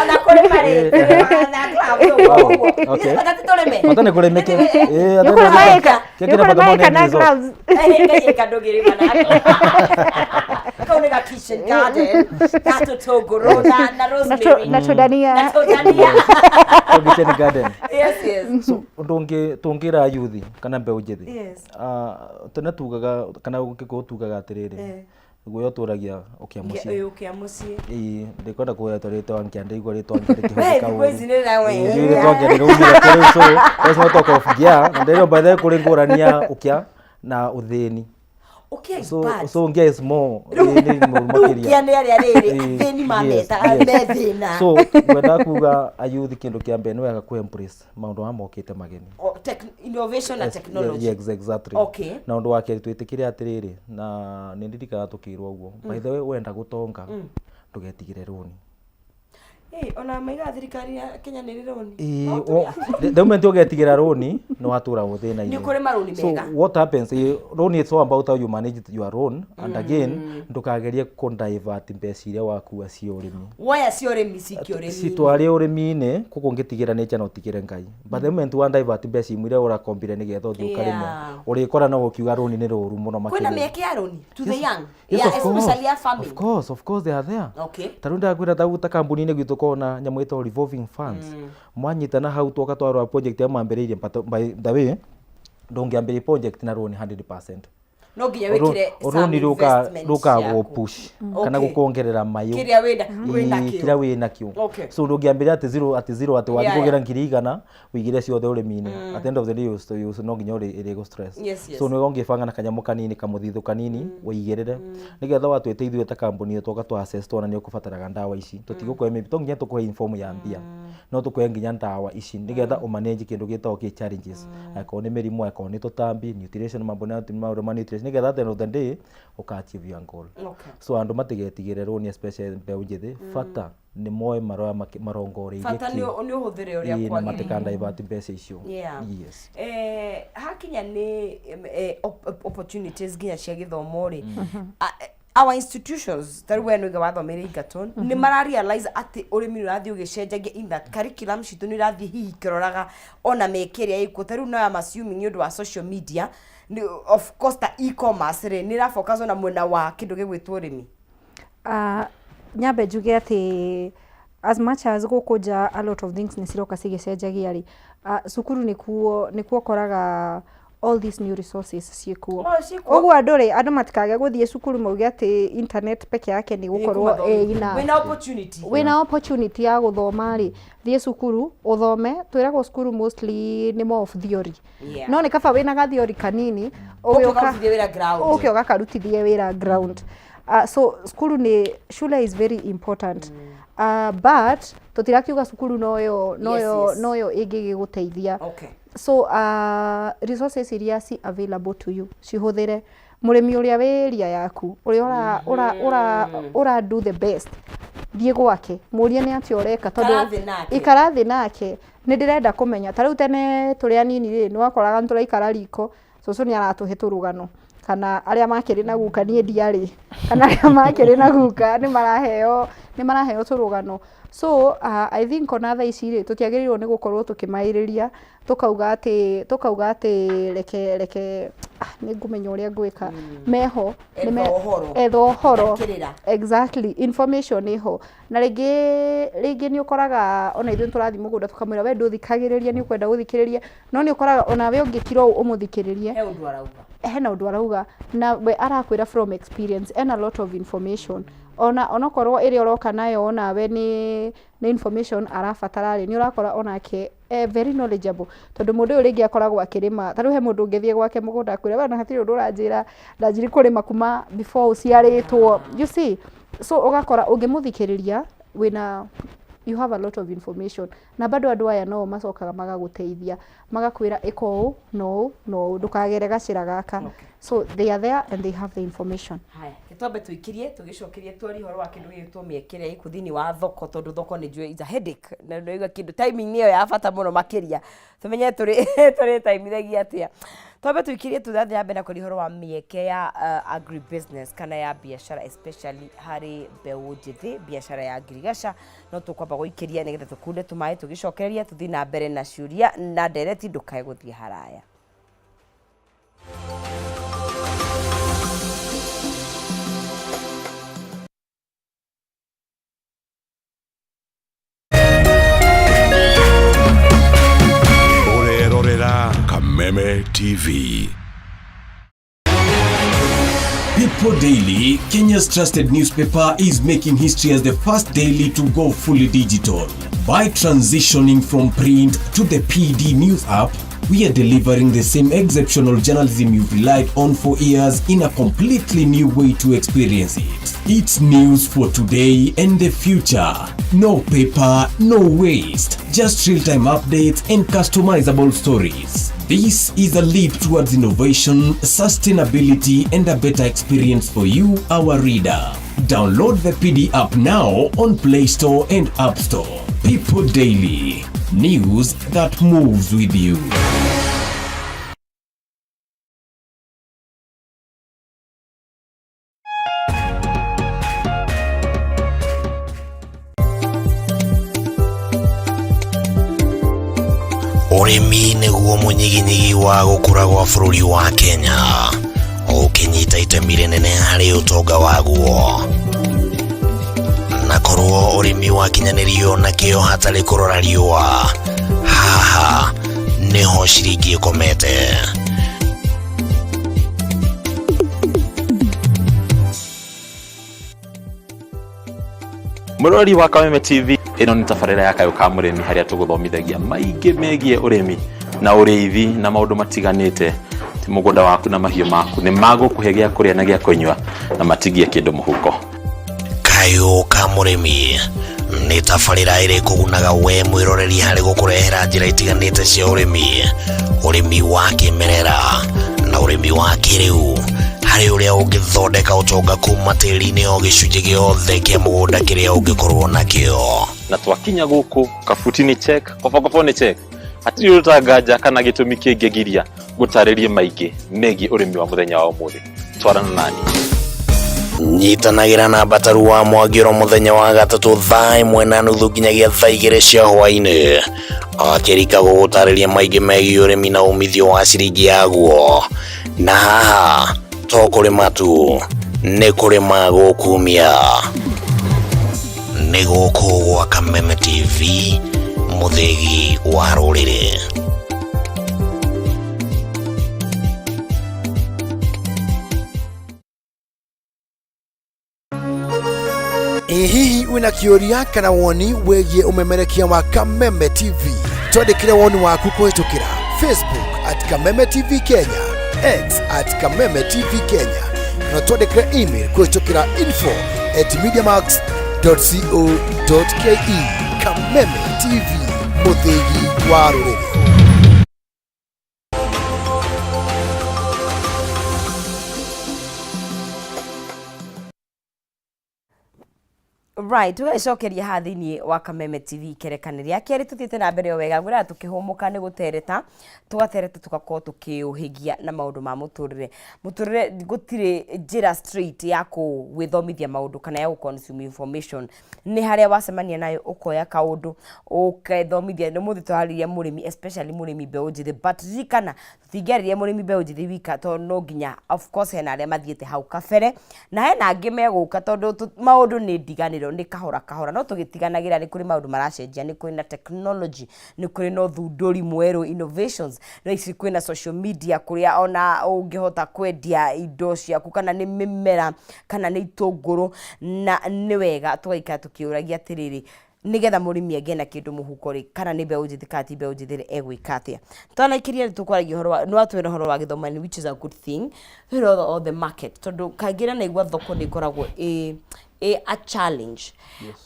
Ona kũrĩma rĩ, tũrĩmaga na gloves ũguo ũguo. Bata ti tũrĩme.
Bata nĩ kũrĩmĩke. Ĩĩ,
Nĩ kũrĩma ĩka.
kĩrĩa
Nĩ
kĩrĩa bata
kũrĩma
mũno
ĩka
nĩ
na
result.
gloves.
Ĩka ndũngĩrĩma na gloves. Kau nĩ ga kitchen garden, ga tũtũngũrũ na rosemary.
Na tũdania.
Na tũdania.
Kitchen garden.
Yes.
So ũndũ ũngĩ tũngĩra yuthi kana mbeũ njĩthĩ, tene tugaga kana gĩkũyũ tugaga atĩrĩrĩ, guoya ũtũragia ũkĩa mũciĩ.
Ũyũ ũkĩa mũciĩ.
Ĩĩ, ndikwenda kũgweta rĩtwa ngĩa, ndaigua rĩtwa ngĩa
We,
rĩkĩhũthĩka
thikũ
ũru.
ici nĩ na we.
Ĩĩ, ndiũĩ rĩtwa ngĩa rĩraumire kũ rĩu, so let's not talk of ngĩa. Na ndĩrĩo by the way kũrĩ ngũrani ya ũkĩa Na ũthĩni.
Okay,
So
but
so ngia is more nĩ mũru
rĩu
makĩria.
kĩa nĩ arĩa rĩrĩ athĩni
Yes,
mametaga
yes.
me thĩna.
So ngwenda kuga ayuthi kĩndũ kĩa mbere nĩ wega kũ embrace maũndũ maya mokĩte mageni.
O, innovation na technology.
Yes, exactly.
Okay.
Na ũndũ wa kerĩ, twĩtĩkĩre atĩrĩrĩ, na nĩ ndirikanaga tũkĩrwo ũguo, by the way, wenda gũtonga ndũgetigĩre rũni.
Hey, ona maigaga thirikari ya Kenya nĩ rĩ rũni.
Ĩĩ, the moment ũgetigĩra rũni nĩ watũra thĩna-inĩ.
Nĩ kũrĩ marũni
So
mega.
what happens, loan, it's all about how you manage your loan, and again ndũkagerie kũ divert mbeca iria wakua cia ũrĩmi.
Woya cia ũrĩmi cikio ũrĩmi.
Citware ũrĩmi-inĩ koguo ngĩtigĩra nature na ũtigĩre Ngai, but the moment wa divert mbeca imwe iria ũrakombire nĩgetha ũthiĩ ũkarĩme, ũrĩkora no ũkiuga rũni nĩ rũru mũno
Kwĩna
makĩria.
mĩeke ya rũni to the young?
Yes,
Yeah,
of course.
especially ya farming.
Of course they are there. Ta rĩu ndakwĩra ta kambuni-inĩ gwitũ kona nyamũ ĩtagwo revolving funds. Mwanyitana hau twoka twarora project ya mwambĩrĩirie, but by the way ndũngĩambĩrĩria project na rũni 100%.
No nginya wĩkĩre some
Rũni
investment
rũkaga
ciaku.
push kana gũkuongerera mayũ
Kĩrĩa wĩna
Ĩĩ,
kĩo.
kĩrĩa wĩ nakĩo. So ndũngĩambĩrĩria atĩ zero, atĩ zero, atĩ wathiĩ kũgĩra 100,000 ũigĩre ciothe ũrĩmi-inĩ. At the end of the day no nginya ĩrĩ stress. So nĩ wega ũngĩbanga na kanyamũ kanini, kamũthithũ kanini, ũigĩrĩre nĩgetha watwĩte ithuĩ ta kambuni twoka twa assess tuona nĩ ũkũbataraga ndawa ici, tũtigũkũhe maybe to nginya tũkũhe inform ya mbia, no tũkũhe nginya ndawa ici nĩgetha ũmanage kĩndũ gĩtagwo kĩ challenges, angĩkorwo nĩ mĩrimũ, angĩkorwo nĩ tũtambi, nutrition, mambo na maũndũ ma nutrition, nĩgetha at the end of the day ũka achieve your goal. So andũ matigetigĩre rũni, especially mbeũ njĩthĩ. Bata nĩ moe marĩa marongoreirie.
Bata nĩ nĩ ũhũthĩre ũrĩa
Ĩĩ, na
kwagĩrĩire.
matikandivert mbeca icio. Yes.
Hakinya nĩ opportunities nginya cia gĩthomo rĩ, our institutions, ta rĩu we nĩuga wathomeire Egerton, nĩ mara realize atĩ ũrĩmi nĩ ũrathiĩ ũgĩcenjagia, in that curriculum citũ nĩ irathiĩ hihi ikĩroraga ona mĩeke ĩrĩa ĩkuo. Ta rĩu no I'm assuming nĩ ũndũ wa social media, of course ta e-commerce rĩ, nĩ ĩra focus ona mwena wa kĩndũ gĩgwĩtwo ũrĩmi.
Nyambe njuge atĩ as much as gũkũ nja a lot of things nĩ ciroka cigĩcenjagia rĩ, cukuru nĩkuo ũkoraga all these new resources ciĩkuo.
Oh, ciĩkuo.
Ũguo andũ rĩ, andũ matikage gũthiĩ cukuru mauge atĩ internet peke yake nĩ gũkorwo ĩ enough.
Wĩna opportunity.
Wĩna opportunity ya gũthoma rĩ, thiĩ cukuru ũthome. Twĩragwo cukuru mostly nĩ more of theory, no nĩ kaba wĩna ga theory kanini
ũke
ũgĩũka
ũkarutithie wĩra ground.
Ũke ũgakarutithie wĩra ground. So cukuru nĩ shule is very important, but tũtirakiuga cukuru noyo noyo noyo ĩngĩgĩgũteithia. So resources iria ci available to you cihũthĩre. Mũrĩmi ũrĩa wĩ area yaku, ũrĩa ũra do the best, thiĩ gwake mũrie nĩ atĩa ũreka.
Ikara thĩ nake.
Ikara thĩ nake, nĩ ndĩrenda kũmenya. Ta rĩu tene tũrĩ anini rĩ, nĩ wakoraga nĩ tũraikara riko, cũcũ nĩ aratũhe tũrũgano, kana arĩa makĩrĩ na guka, niĩ ndiarĩ, kana arĩa makĩrĩ na guka nĩ maraheo tũrũgano. So I think ona thaa ici rĩ, tũtiagĩrĩirwo nĩ gũkorwo tũkĩmaĩrĩria tũkauga atĩ reke nĩ ngũmenya ũrĩa ngwĩka meho.
Etha ũhoro.
Etha ũhoro.
Kĩrĩra.
Exactly, information ĩho. Na rĩngĩ nĩ ũkoraga ona ithuĩ nĩ tũrathiĩ mũgũnda tũkamwĩra, we ndũthikagĩrĩria, nĩ ũkwenda gũthikĩrĩria, no nĩ ũkoraga onawe ũngĩkira ũũ ũmũthikĩrĩrie,
he ũndũ arauga.
Hena ũndũ arauga na we arakwĩra from experience, ena lot of information. Ona onokorwo ĩrĩa ũroka nayo onawe nĩ information arabatara rĩ, nĩ ũrakora onake very knowledgeable, tondũ mũndũ ũyũ rĩngĩ akoragwo akĩrĩma. Ta rĩu he mũndũ ũngĩthiĩ gwake mũgũnda akwĩra, we ona hatirĩ ũndũ ũranjĩra, ndanjiri kũrĩma kuma before ũciarĩtwo, you see? So ũgakora ũngĩmũthikĩrĩria wĩna you have a lot of information. Na bado andũ aya no macokaga magagũteithia, magakwĩra ĩka ũũ na ũũ na ũũ, ndũkagere gacĩra gaka. So they are there and they have the information.
Haya, gĩtwambe tũikirie, tũgĩcokerie twarie ũhoro wa kĩndũ gĩgĩtwo mĩeke ĩrĩa ĩkuo thĩinĩ wa thoko, tondũ thoko nĩ njũĩ is a headache, na nĩwaigua kĩndũ timing nĩyo ya bata mũno makĩria, tũmenye tũrĩ timithagia atĩa. Twambe tũikirie, tũrathiĩ na mbere na kwaria ũhoro wa mĩeke ya agri business kana ya biacara, especially harĩ mbeũ njĩthĩ, biacara ya ngirigaca. No tũkwamba gũikĩria nĩgetha tũkunde tũmaĩ, tũgĩcokereria tũthiĩ na mbere na ciũria na ndereti. Ndũkae gũthiĩ haraya.
Ũrerorera Kameme TV.
People Daily, Kenya's trusted newspaper, is making history as the first daily to go fully digital. By transitioning from print to the PD News app, We are delivering the same exceptional journalism you've relied on for years in a completely new way to experience it. It's news for today and the future. No paper, no waste. Just real-time updates and customizable stories. This is a leap towards innovation, sustainability, and a better experience for you, our reader. Download the PD app now on Play Store and App Store. People Daily. News that moves with you.
Ũrĩmi nĩguo mũnyiginyigi wa gũkũra gwa bũrũri wa Kenya, ũkĩnyita itemi rĩnene harĩ ũtonga waguo. Na korwo ũrĩmi wakinyanĩrio na kĩo hatarĩ kũrora riũa, haha nĩho ciringi ĩkomete.
Mũrori wa Kameme TV, ĩno nĩ tabarĩra ya Kayũ ka Mũrĩmi harĩa tũgũthomithagia maingĩ megiĩ ũrĩmi na ũrĩithi na maũndũ matiganĩte. Ti mũgũnda waku na mahiũ maku nĩ magũkũhe gĩa kũrĩa na gĩa kũnyua na matigie kĩndũ mũhuko.
Kayũ ka Mũrĩmi nĩ tabarĩra ĩrĩkũgunaga we mwĩroreri harĩ gũkũrehera njĩra itiganĩte cia ũrĩmi, ũrĩmi wa kĩmerera na ũrĩmi wa kĩrĩu harĩ ũrĩa ũngĩthondeka ũtonga kuma tĩri-inĩ o gĩcunjĩ gĩothe kĩa mũgũnda kĩrĩa ũngĩkorwo nakĩo.
Na twakinya gũkũ kabuti nĩ check, kobokobo nĩ check, hatirĩ ũrutanganja kana gĩtũmi kĩngĩgiria gũtarĩrie maingĩ megiĩ ũrĩmi wa mũthenya wa ũmũthĩ. Twarana nani.
Nyitanagĩra na Mbataru wa Mwangi oro mũthenya wa gatatũ thaa ĩmwe na nuthu nginyagia thaa igĩrĩ cia hwaĩ-inĩ akĩrika gũgũtarĩria maingĩ megiĩ ũrĩmi na umithio wa ciringi yaguo. Na haha to kũrĩma tu, nĩ kũrĩma gũkumia. Nĩ gũkũ gwa Kameme TV, mũthĩgi wa rũrĩrĩ.
Ĩ hihi wĩna kĩũria kana woni wĩgiĩ ũmemerekia wa Kameme TV? Twandĩkĩre woni waku kũhĩtũkĩra Facebook at Kameme TV Kenya, X at Kameme TV Kenya, kana twandĩkĩre email kũhĩtũkĩra info at mediamax.co.ke. Kameme TV, mũthĩgi wa rũrĩrĩ.
Right, tũgagĩcokeria haha thĩinĩ wa Kameme TV ikerekane rĩa kerĩ tũthiĩte na mbere o wega ngwĩraga tũkĩhũmũka nĩ gũtereta tũgatereta tũgakorwo tũkĩũhĩgia na maũndũ ma mũtũrĩre. Mũtũrĩre gũtirĩ njĩra straight ya gwĩthomithia maũndũ kana ya gũ consume information. Nĩ harĩa wacemania nayo ũkoya kaũndũ ũkethomithia. Nĩ ũmũthĩ tũrarĩria mũrĩmi especially mũrĩmi mbeũ njĩthĩ, but ririkana tũtingĩarĩria mũrĩmi mbeũ njĩthĩ wika tondũ no nginya of course hena arĩa mathiĩte hau kabere na hena angĩ megũka tondũ maũndũ nĩ ndiganĩro, nĩ kahora kahora, no tũgĩtiganagĩra nĩ kũrĩ maũndũ maracenjia, nĩ kũrĩ na technology, nĩ kũrĩ na ũthundũri mwerũ, innovations. Thaa ici kwĩna social media kũrĩa ona ũngĩhota kwendia indo ciaku kana nĩ mĩmera kana nĩ itũngũrũ, na nĩ wega tũgaikara tũkĩũragia atĩrĩrĩ, nĩgetha mũrĩmi agĩe na kĩndũ mũhuko rĩ, kana nĩ mbeũ njĩthĩ kana ti mbeũ njĩthĩ rĩ, egwĩka atĩa? Twanaikĩria nĩ tũkwaragia ũhoro wa, nĩ watwĩra ũhoro wa gĩthomo which is a good thing, twĩre ũhoro wa the market, tondũ kaingĩ na naigua thoko nĩ ĩkoragwo ĩ a challenge.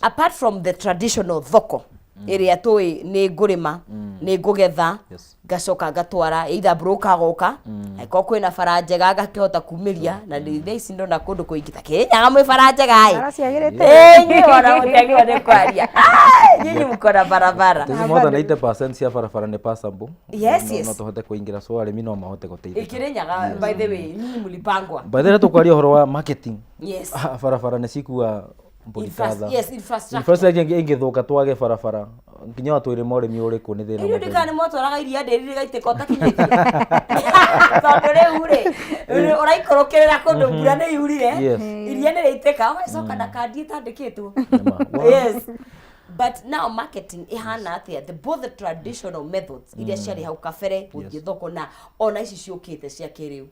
Apart from the traditional thoko ĩrĩa tũĩ nĩ ngũrĩma, nĩ ngũgetha, ngacoka ngatwara either broker agoka, angĩkorwo kwĩna bara njega ngakĩhota kumĩria, na nĩ thaa ici ndona kũndũ kũingĩ ta Kĩrĩnyaga mwĩ bara njega ĩ.
Bara ciagĩrĩte.
Ĩ, inyuĩ ona mũtiagĩrĩirwo nĩ kwaria. Ah, nyinyi mko na barabara.
Tũci more than 80% cia barabara nĩ passable.
Yes.
No tũhote kũingĩra, so arĩmi no mahote gũteithĩka.
Kĩrĩnyaga, by the way, nyinyi mlipangwa.
By the way, tũkwaria ũhoro wa marketing.
Yes.
Barabara nĩ cikua mbũri tatha.
Yes, infrastructure.
Infrastructure ĩngĩthũka twage barabara nginya watwĩrĩma ũrĩmi ũrĩkũ nĩ thĩna
Irio
mũtheri.
ndikana nĩ mwatwaraga iria ndĩri rĩgaitĩka ũtakinyĩtie. Tondũ rĩu rĩ, ũraikũrũkĩrĩra kũndũ mbura nĩ yurire, iria nĩ rĩaitĩka, ũgacoka na kandi ĩtandĩkĩtwo.
Nĩma.
Yes. But now marketing ĩhana atĩa? The both the traditional methods iria ciarĩ hau kabere gũthiĩ thoko na ona ici ciũkĩte cia kĩrĩu.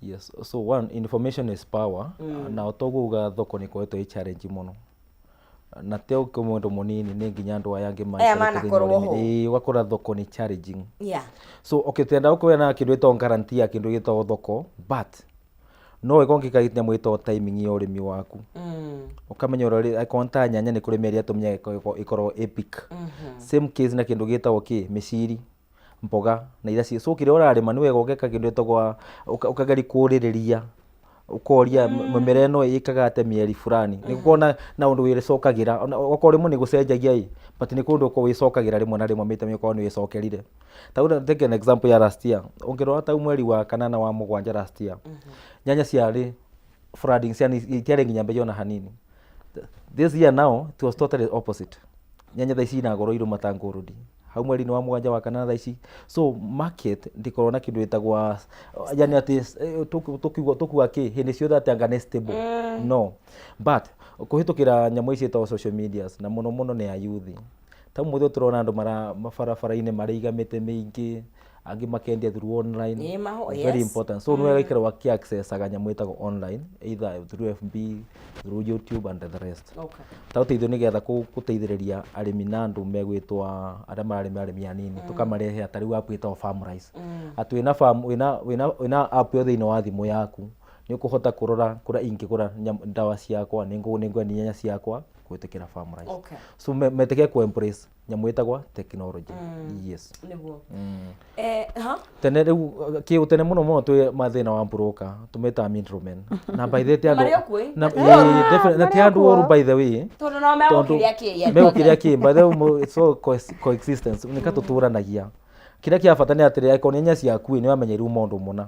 Yes. So one, information is power. Na toguo uga thoko nĩ ĩkoretwo ĩ challenge mũno. Na te mũndũ mũnini, nĩ nginya andũ aya angĩ
Aya
maikarĩte thĩinĩ wa
manakorwo
ũrĩmi.
ho.
Ĩĩ, ũgakora thoko nĩ challenging. So okay, twenda gũkorwo na kĩndũ gĩtagwo guarantee ya kĩndũ gĩtagwo thoko, but no wega ũngĩka nyamũ ĩtagwo timing ya ũrĩmi waku. Ũkamenya ũrĩa angĩkorwo nĩ ta nyanya, nĩ kũrĩ mĩeri atũmia ĩkorwo ĩ peak. Same case na kĩndũ gĩtagwo kĩ mĩciri, mboga na iria ci. So kĩrĩa ũrarĩma, nĩ wega ũgeka kĩndũ gĩtagwo ũkageria kũrĩrĩria, ũkoria mĩmera ĩno ĩkaga atĩa mĩeri fulani. Nĩ gũkorwo na ũndũ wĩcokagĩra, ona okorwo rĩmwe nĩ gũcenjagia ĩ, but nĩ kũndũ wĩcokagĩra rĩmwe na rĩmwe, maita maingĩ ũkorwo nĩ wĩcokerire. Ta rĩu take an example ya last year. Ũngĩrora ta mweri wa kanana, wa mũgwanja last year, nyanya ciarĩ flooding, ciani itiarĩ nginya mbei ona hanini. This year now it was totally opposite. Nyanya thaa ici ina goro, irũma ta ngũrũdi hau mweri-inĩ wa mũgwanja, wa kanana thaa ici. So market ndĩkorwo na kĩndũ gĩtagwo, yani atĩ tũkiuga kĩ hĩndĩ ciothe atĩ anga nĩ stable, no. But kũhĩtũkĩra nyamũ ici ciĩtagwo social medias, na mũno mũno nĩ a youth, ta ũmũthĩ tũrona andũ mara mabarabara-inĩ marĩiga mĩtĩ mĩingĩ, angĩ makendia through online. Very important. So nĩ wega ikara waki accessaga nyamũ ĩtagwo online, either through FB, through YouTube and the rest. Ta ũteithio nĩgetha gũteithĩrĩria arĩmi na andũ megwĩtwo arĩa mararĩma, arĩmi anini, tũkamarehera ta rĩu app ĩtagwo Farmrise. Atĩ wĩna farm, wĩna app ĩyo thĩinĩ wa thimũ yaku, nĩ ũkũhota kũrora kũrĩa ingĩgũra ndawa ciakwa, nĩ ngwendia nyanya ciakwa kũhĩtũkĩra Farmrise. So metĩkĩre ku embrace nyamũ ĩtagwo technology, yes.
Nĩguo. Eh, ha?
Tene rĩu kĩ tene mũno mũno twĩ mathĩna wa broker, tũmetaga middlemen, na by the way ti andũ
Marĩ o kuo, ĩ?
Na ĩĩ, definitely, na ti andũ oru by the way.
Tondũ nao megũkĩrĩa kĩ?
Megũkĩrĩa kĩ? By the way, it's all coexistence, nĩ ka tũtũranagia. Kĩrĩa kĩa bata nĩ atĩrĩ, angĩkorwo nyanya ciaku ĩ, nĩ wamenya iruma ũndũ mũna,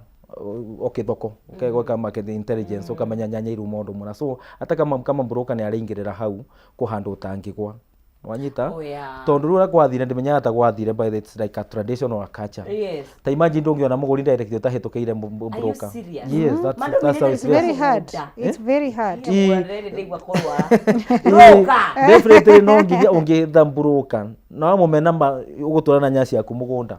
okay, thoko ũkegweka market intelligence, ũkamenya nyanya iruma ũndũ mũna. So hata kama broker nĩ araingĩrĩra hau kũhandũ ũtangĩgwa, wanyita?
Oh, yeah.
Tondũ rĩu ũrĩa gwathire, ndĩmenyaga ta gwathire, by the it's like a tradition or a culture. Ta imagine ndũngĩona mũgũri direct ũtahĩtũkĩire
Are you
broker.
serious?
Yes, that's how
It's
it
very
is.
hard.
Mũgũnda.
It's very hard.
Rĩrĩ ndĩigua kũrwara.
Ĩĩ,
Broker.
definitely no nginya ũngĩtha broker na wamũmena ma ũgũtwara na nyanya ciaku mũgũnda.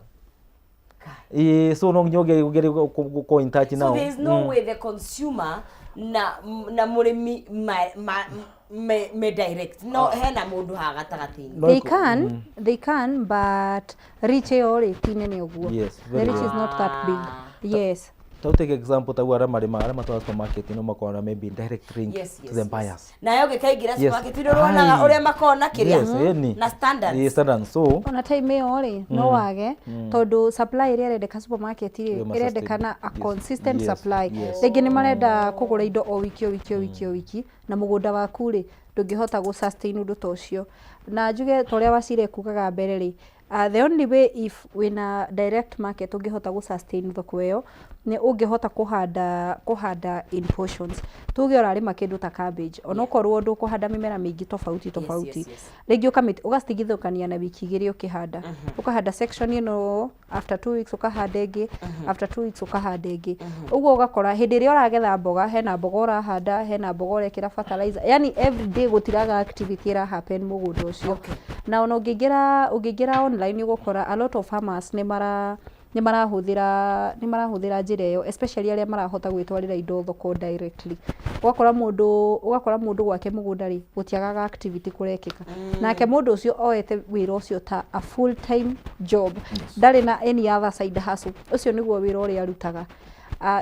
Ĩĩ, so no nginya ũgerie gũkorwo in touch
So
nao.
there is no way the consumer na mũrĩmi ma me direct, no hena mũndũ haha gatagatĩ-inĩ.
No.
They can, but reach ĩyo rĩ ti nene ũguo. The
Very
reach is not that big, yes.
Ta take example ta arĩa marĩmaga, arĩa matwara supermarket, no makorwo na maybe direct link to the buyers.
Nayo ngĩkaingĩra supermarket nĩ ũronaga ũrĩa makoragwo na kĩrĩa
Yes, ĩni.
na standards.
Ĩĩ, standards. So
Ona time ĩyo rĩ, no wage, tondũ supply ĩrĩa ĩrendeka supermarket rĩ,
Ĩyo ma
ĩrendekana a
sustain.
Consistent supply. Rĩngĩ nĩ marenda kũgũra indo o wiki, o wiki, o wiki, o wiki, na mũgũnda waku rĩ, ndũngĩhota gũ sustain ũndũ ta ũcio. Na njuge ta ũrĩa Wacira ekugaga mbere rĩ, the only way if wĩna direct market ũngĩhota gũ sustain thoko ĩyo nĩ ũngĩhota kũhanda in portions. Tuge ũrarĩma kĩndũ ta cabbage, onokorwo ndũkũhanda mĩmera mĩingĩ tofauti tofauti, rĩngĩ ũgacitigithũkania na wiki 2 ũkĩhanda, ũkahanda section ĩno, after 2 weeks ũkahanda ĩngĩ, after 2 weeks ũkahanda ĩngĩ. Ũguo ũgakora hĩndĩ ĩrĩa ũragetha mboga, hena mboga ũrahanda, hena mboga ũrekĩra fertilizer, yani every day gũtiraga activity ĩra happen mũgũnda ũcio. Na ona ũngĩingĩra online, ũgũkora a lot of farmers nĩ marahũthĩra njĩra ĩyo, especially arĩa marahota gwĩtwarĩra indo thoko directly. Ũgakora mũndũ gwake mũgũnda rĩ, gũtiagaga activity kũrekĩka. Nake mũndũ ũcio oete wĩra ũcio ta a full time job, ndarĩ na any other side hustle, ũcio nĩguo wĩra ũrĩa arutaga.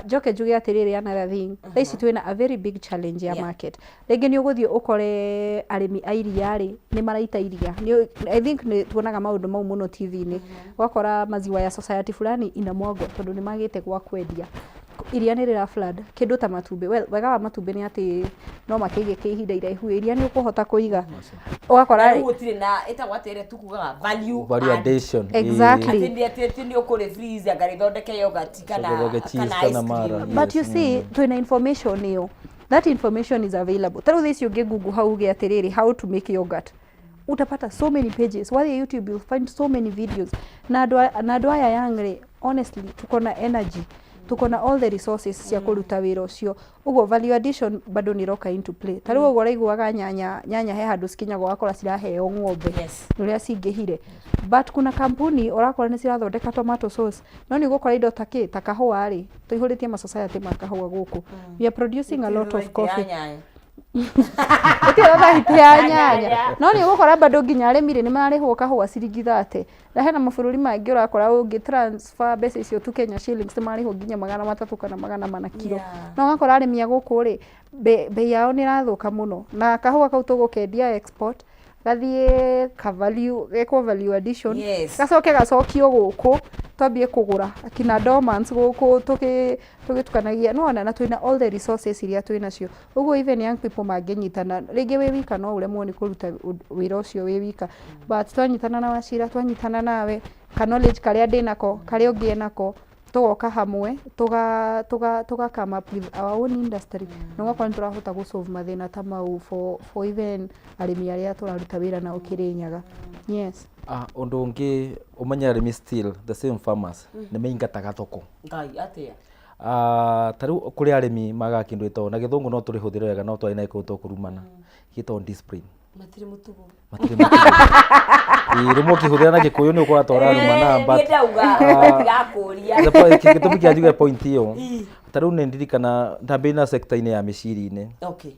Njoke njuge atĩrĩrĩ, another thing, thaa ici twĩna a very big challenge ya market. Rĩngĩ nĩ ũgũthiĩ ũkore arĩmi a iria rĩ, nĩ maraita iria. I think nĩ tuonaga maũndũ mau mũno TV-inĩ. Ũgakora maziwa ya society fulani inamwagwo tondũ nĩ magĩte gwa kwendia. Iria nĩ rĩra flood. Kĩndũ ta matumbĩ, well, wega wa matumbĩ nĩ atĩ no makĩigĩke ihinda iraihu, iria nĩ ũkũhota kũiga. Ũgakora
Na rĩu gũtirĩ na ĩtagwo atĩ ĩrĩa tukugaga value
value
add.
addition.
Exactly.
Atĩ nĩ atĩ nĩ ũkũrĩ freezer ngarĩthondeke yogurt kana
Ũthondeke cheese
kana
kana
ice cream.
mara.
But you see, twĩna information ĩyo, that information is available. Ta rĩu thaa ici ũngĩ google hau uge atĩrĩrĩ, "How to make yogurt," utapata so many pages. Wathiĩ YouTube, you'll find so many videos. Na andũ aya young rĩ, honestly, tuko na energy, tuko na all the resources cia kũruta wĩra ũcio. Ũguo value addition bado nĩ ĩroka into play. Ta rĩu ũguo ũraiguaga nyanya he handũ cikinyaga ũgakora ciraheo ng'ombe nĩ ũrĩa cingĩhire, but kuna kampuni ũrakora nĩ cirathondeka tomato sauce. No nĩ ũgũkora indo ta kĩ ta kahũa rĩ, tũihũrĩtie ma society ma kahũa gũkũ. We are producing a lot of coffee. Gũtirĩ na thahitĩ ya nyanya. No nĩ ũgũkora bado nginya arĩmi rĩ, nĩ mararĩhwo kahũa ciringi 30. Na hena mabũrũri mangĩ ũrakora ũngĩ transfer mbeca icio to Kenya shillings nĩ mararĩhwo nginya 300 kana 400 kiro. Na ũgakora arĩmi a gũkũ rĩ, bei yao nĩ ĩrathũka mũno. Na kahũa kau tũgũkendia export, gathiĩ ka value, gekwo value addition, gacoke gacokio gũkũ twambie kũgũra akina Dormans gũkũ tũgĩtukanagia, nĩ wona na twĩna all the resources iria twĩnacio. Ũguo even young people mangĩnyitana, rĩngĩ wĩ wika no ũremwo nĩ kũruta wĩra ũcio wĩ wika, but twanyitana na Wachira, twanyitana nawe, ka knowledge karĩa ndĩnako, karĩa ũngĩ enako, tũgoka hamwe, tũga tũga tũga come up with our own industry, na ũgakora nĩ tũrahota gũ solve mathĩna ta mau for even arĩmi arĩa tũraruta wĩra nao Kĩrĩnyaga. Yes.
Ah, ũndũ ũngĩ ũmenye arĩmi still the same farmers nĩ maingataga thoko.
Ngai atĩa?
Ah, ta rĩu kũrĩ arĩmi magaga kĩndũ gĩtagwo na gĩthũngũ no tũrĩhũthĩre wega no twarĩ na gĩkũyũ tũkũrumana gĩtagwo discipline.
Matirĩ mũtugo.
Matirĩ mũtugo. Ĩĩ, rĩmwe ũkĩhũthĩra na gĩkũyũ nĩ ũkũra ta ũrarumana but
Niĩ ndauga
ah,
ndigakũria.
the point- gĩtũmi kĩa njuge point ĩyo ta rĩu nĩ ndirikana ndambĩrĩirie na sector-inĩ ya mĩciri-inĩ
Okay.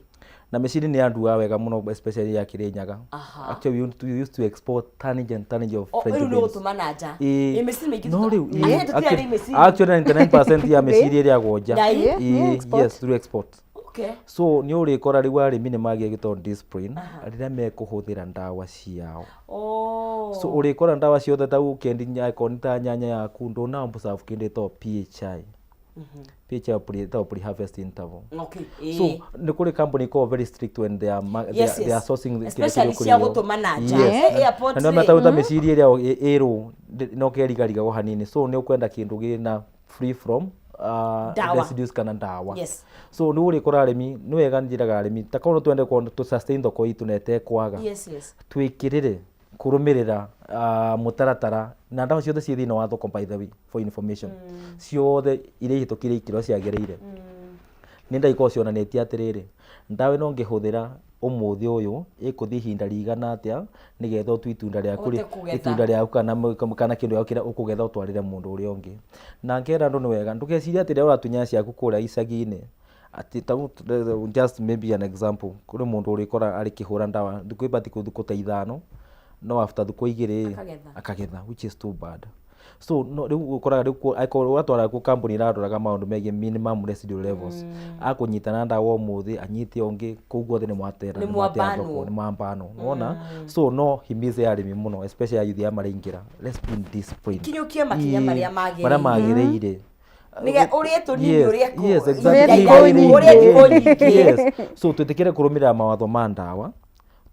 na mĩciri nĩ yanduaga wega mũno especially ya Kĩrĩnyaga.
Aha.
Actually we used to export tonnage and tonnage of
O,
French
rĩu nĩ
beans.
gũtũma na nja.
Ĩĩ.
Ĩ, mĩciri mĩingĩ
No
tũta-
rĩu
Arĩa
ĩĩ,
tũtirarĩa
actually
mĩciri.
actually 99% ya mĩciri ĩrĩagwo nja.
Ngai.
Ĩĩ,
Ĩĩ,
export.
yes, through export.
Okay.
So nĩ ũrĩkora rĩu arĩmi nĩ magĩa gĩtagwo discipline rĩrĩa mekũhũthĩra ndawa ciao.
Oh.
So ũrĩkora ndawa ciothe ta ũkĩendia akorwo nĩ ta nyanya yaku ndũna observe kĩndũ gĩtagwo PHI. PHI ĩtagwo pre-harvest interval.
Okay.
So
Ĩĩ.
nĩ kũrĩ company ĩkoragwo very strict when they are, they
Yes,
are, they are
yes.
sourcing kĩrĩa
Especially
kĩrĩa
cia
kũrĩo.
gũtũma na nja.
Yes.
Eh, airport
Na nĩo
rĩ.
metaguta mĩciri ĩrĩa ĩrũ no kerigarigago hanini so nĩ ũkwenda kĩndũ gĩna free from
Ndawa.
residues kana ndawa.
Yes.
So nĩ ũrĩkora arĩmi nĩ wega njĩraga arĩmi ta korwo no twende tũ sustain thoko itũ na ĩtekwaga.
Yes, yes.
Twĩkĩrĩre kũrũmĩrĩra mũtaratara na ndawa ciothe ciĩ thĩinĩ wa thoko by the way for information ciothe iria ihĩtũkĩire ikĩro ciagĩrĩire nĩ ndawa ikoragwo cionanĩtie atĩrĩrĩ ndawa ĩno ngĩhũthĩra ũmũthĩ ũyũ ĩkũthiĩ ihinda rĩigana atĩa nĩgetha ũtue itunda rĩaku
Ũhote kũgetha.
itunda rĩaku kana kana kĩndũ gĩaku kĩrĩa ũkũgetha ũtwarĩre mũndũ ũrĩa ũngĩ na ngera andũ nĩ wega ndũgecirie atĩ rĩrĩa ũratua nyanya ciaku kũrĩa icagi-inĩ atĩ ta rĩu, just maybe an example kũrĩ mũndũ ũrĩkora arĩkĩhũra ndawa thikũ ĩbatiĩ thikũ ta ithano no after thikũ igĩrĩ
Akagetha.
akagetha which is too bad so no rĩu ũkoraga rĩu angĩkorwo ũratwara kũ kambuni ĩraroraga maũndũ megiĩ minimum residual levels akũnyita na ndawa ũmũthĩ anyite ũngĩ kũu guothe nĩ mwatera
Nĩ
nĩ mwatea
mwambanwo.
thoko nĩ mwambanwo nĩwona so no himize arĩmi mũno especially ayuthi aya maraingĩra let's be disciplined
Kinyũkie makinya
Ĩĩ,
marĩa magĩrĩire.
marĩa magĩrĩire
Nĩge ũrĩe tũnini
Yes,
ũrĩe kũ-
yes,
ihinda
exactly.
iraihu, ũrĩe thikũ nyingĩ.
Yes. So twĩtĩkĩre kũrũmĩrĩra mawatho ma ndawa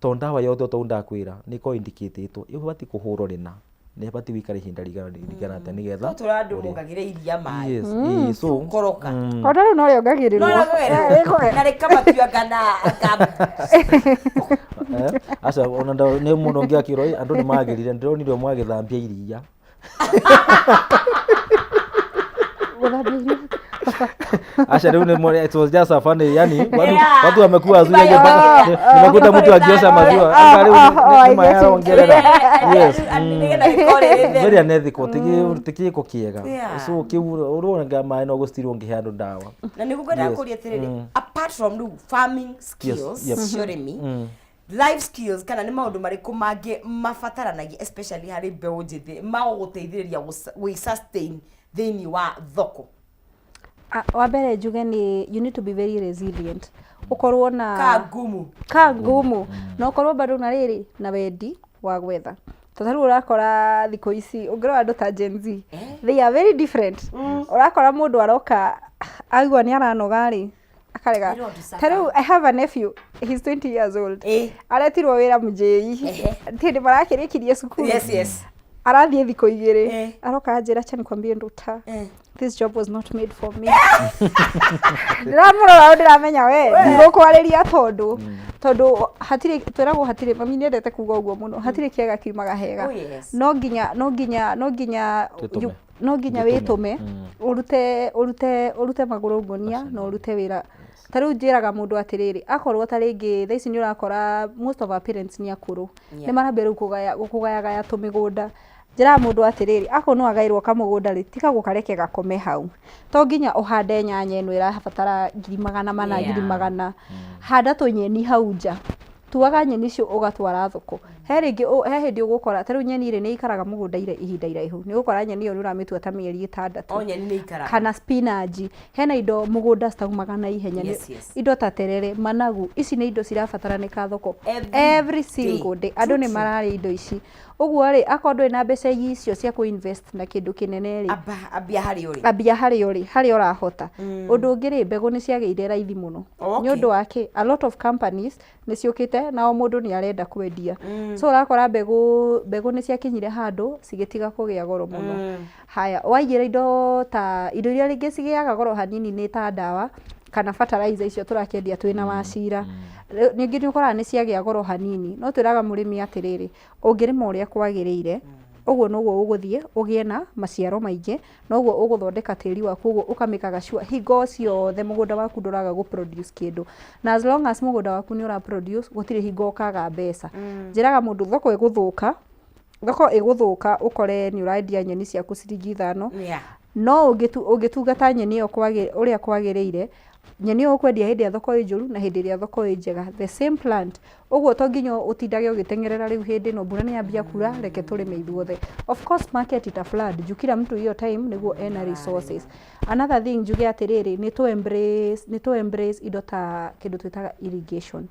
tondũ ndawa yothe o ta ũguo ndakwĩra nĩ ĩkoragwo indicatĩtwo ĩbatiĩ kũhũrwo rĩna na ĩbatiĩ gũikara ihinda rĩigana atĩa nĩgetha
No tũrĩa andũ mongagĩra iria maĩ.
Yes, ĩĩ, so
Gũkoroka.
Ona rĩu no rĩongagĩrĩrwo.
No rĩongagĩrĩrwo. Na rĩkamatuanga na
Eh, aca ona nĩ mũndũ ũngĩ akĩrwo "Ĩ, andũ nĩ magĩrire ndĩronire ũmwe agĩthambia iria
Gũthambia iria.
Acha leo ni it was just a funny yani watu
Yeah.
watu wamekuwa wazuri aje mpaka nimekuta mtu akiosha maziwa anga leo
oh,
ni
I get it.
mayarongerera yes
Nĩgetha gĩkorwo rĩ rĩtheru.
very unethical tiki gĩko kĩega
Yeah.
so kĩu ũrona maĩ no gũcitirwo ngĩhe andũ ndawa
na nĩguo ngwendaga
Yes.
kũria atĩrĩrĩ apart from rĩu farming skills
yep.
cia ũrĩmi life skills kana nĩ maũndũ marĩkũ mangĩ mabataranagia especially harĩ mbeũ njĩthĩ magũgũteithĩrĩria gwĩ sustain thĩinĩ wa thoko
Ah, wa mbere njuge nĩ you need to be very resilient ũkorwo na
ka ngumu
ka ngumu na ũkorwo bado na rĩrĩ na wendi wa gwetha tondũ rĩu ũrakora thikũ ici ũngĩrora andũ ta Gen Z they are very different ũrakora mũndũ aroka aigua nĩ aranoga rĩ akarega
You want to
ta rĩu I have a nephew he's 20 years old
Eh.
aretirwo wĩra mũjĩi hĩndĩ marakĩrĩkirie cukuru
yes yes
arathiĩ thikũ igĩrĩ
Eh.
aroka anjĩra acha nikwambie nduta
Eh.
this job was not made for me ndĩramũrora ũũ ndĩramenya we ndigũkwarĩria tondũ tondũ hatirĩ twĩragwo hatirĩ mami nĩendete kuga ũguo mũno hatirĩ kĩega kiumaga hega
Oh, yes.
no nginya no nginya no nginya
Twĩtũme.
no nginya
Wĩtũme.
wĩtũme ũrute ũrute ũrute magũrũ ngũnia na ũrute wĩra ta rĩu njĩraga mũndũ atĩrĩrĩ akorwo ta rĩngĩ thaa ici nĩ ũrakora most of our parents nĩ akũrũ
Yeah.
nĩ marambia rĩu kũgaya gũkũgayagaya tũmĩgũnda Njĩraga mũndũ atĩrĩrĩ, akorwo nĩ wagaĩrwo kamũgũnda rĩ, tiga gũkareke gakome hau. To nginya ũhande nyanya ĩno ĩrabatara ngiri 400, ngiri magana. Handa tũnyeni hau nja. Tuaga nyeni icio ũgatwara thoko. He rĩngĩ, he hĩndĩ ũgũkora, ta rĩu nyeni rĩ, nĩ ikaraga mũgũnda ihinda iraihu. Nĩ ũgũkora nyeni ĩyo nĩ ũramĩtua ta mĩeri 6.
O nyeni nĩ ikaraga.
Kana spinach. Hena indo mũgũnda citaumaga na ihenya. Indo ta terere, managu, ici nĩ indo cirabataranĩka thoko every single day. Andũ nĩ mararĩa indo ici. Ũguo rĩ, akorwo ndũrĩ na mbeca icio cia kũ invest na kĩndũ kĩnene rĩ,
Amba, ambia harĩa ũrĩ.
Ambia harĩa ũrĩ, harĩa ũrahota. Ũndũ ũngĩ rĩ, mbegũ nĩ ciagĩire raithi mũno. Nĩ ũndũ wa kĩ? A lot of companies nĩ ciũkĩte na o mũndũ nĩ arenda kwendia. So ũrakora mbegũ, mbegũ nĩ ciakinyire handũ cigĩtiga kũgĩa goro mũno. Haya, waigĩra indo ta, indo iria rĩngĩ cigĩaga goro hanini nĩ ta ndawa kana fertilizer icio tũrakĩendia twĩna Wachira. Ningĩ nĩ ũkoraga nĩ ciagĩa goro hanini, no twĩraga mũrĩmi atĩrĩrĩ, ũngĩrĩma ũrĩa kwagĩrĩire, ũguo noguo ũgũthiĩ ũgĩe na maciaro maingĩ, noguo ũgũthondeka tĩri waku, ũguo ũkamĩkaga sure hingo ciothe mũgũnda waku ndũraga gũ produce kĩndũ. Na as long as mũgũnda waku nĩ ũra produce, gũtirĩ hingo ũkaga mbeca. Njĩraga mũndũ thoko ĩgũthũka, thoko ĩgũthũka ũkore nĩ ũrendia nyeni ciaku ciringi 5, no ũngĩtungata nyeni ĩyo ũrĩa kwagĩrĩire, nyeni ĩyo ũkwendia hĩndĩ ĩrĩa thoko ĩ njũru na hĩndĩ ĩrĩa thoko ĩ njega, the same plant. Ũguo to nginya ũtindage ũgĩteng'erera rĩu hĩndĩ ĩno mbura nĩ yambia kura, reke tũrĩme ithuothe. Of course market ita flood juu kila mtu hiyo time nĩguo ena resources. Another thing njuge atĩrĩrĩ, nĩ tũ embrace, nĩ tũ embrace indo ta kĩndũ twĩtaga irrigation.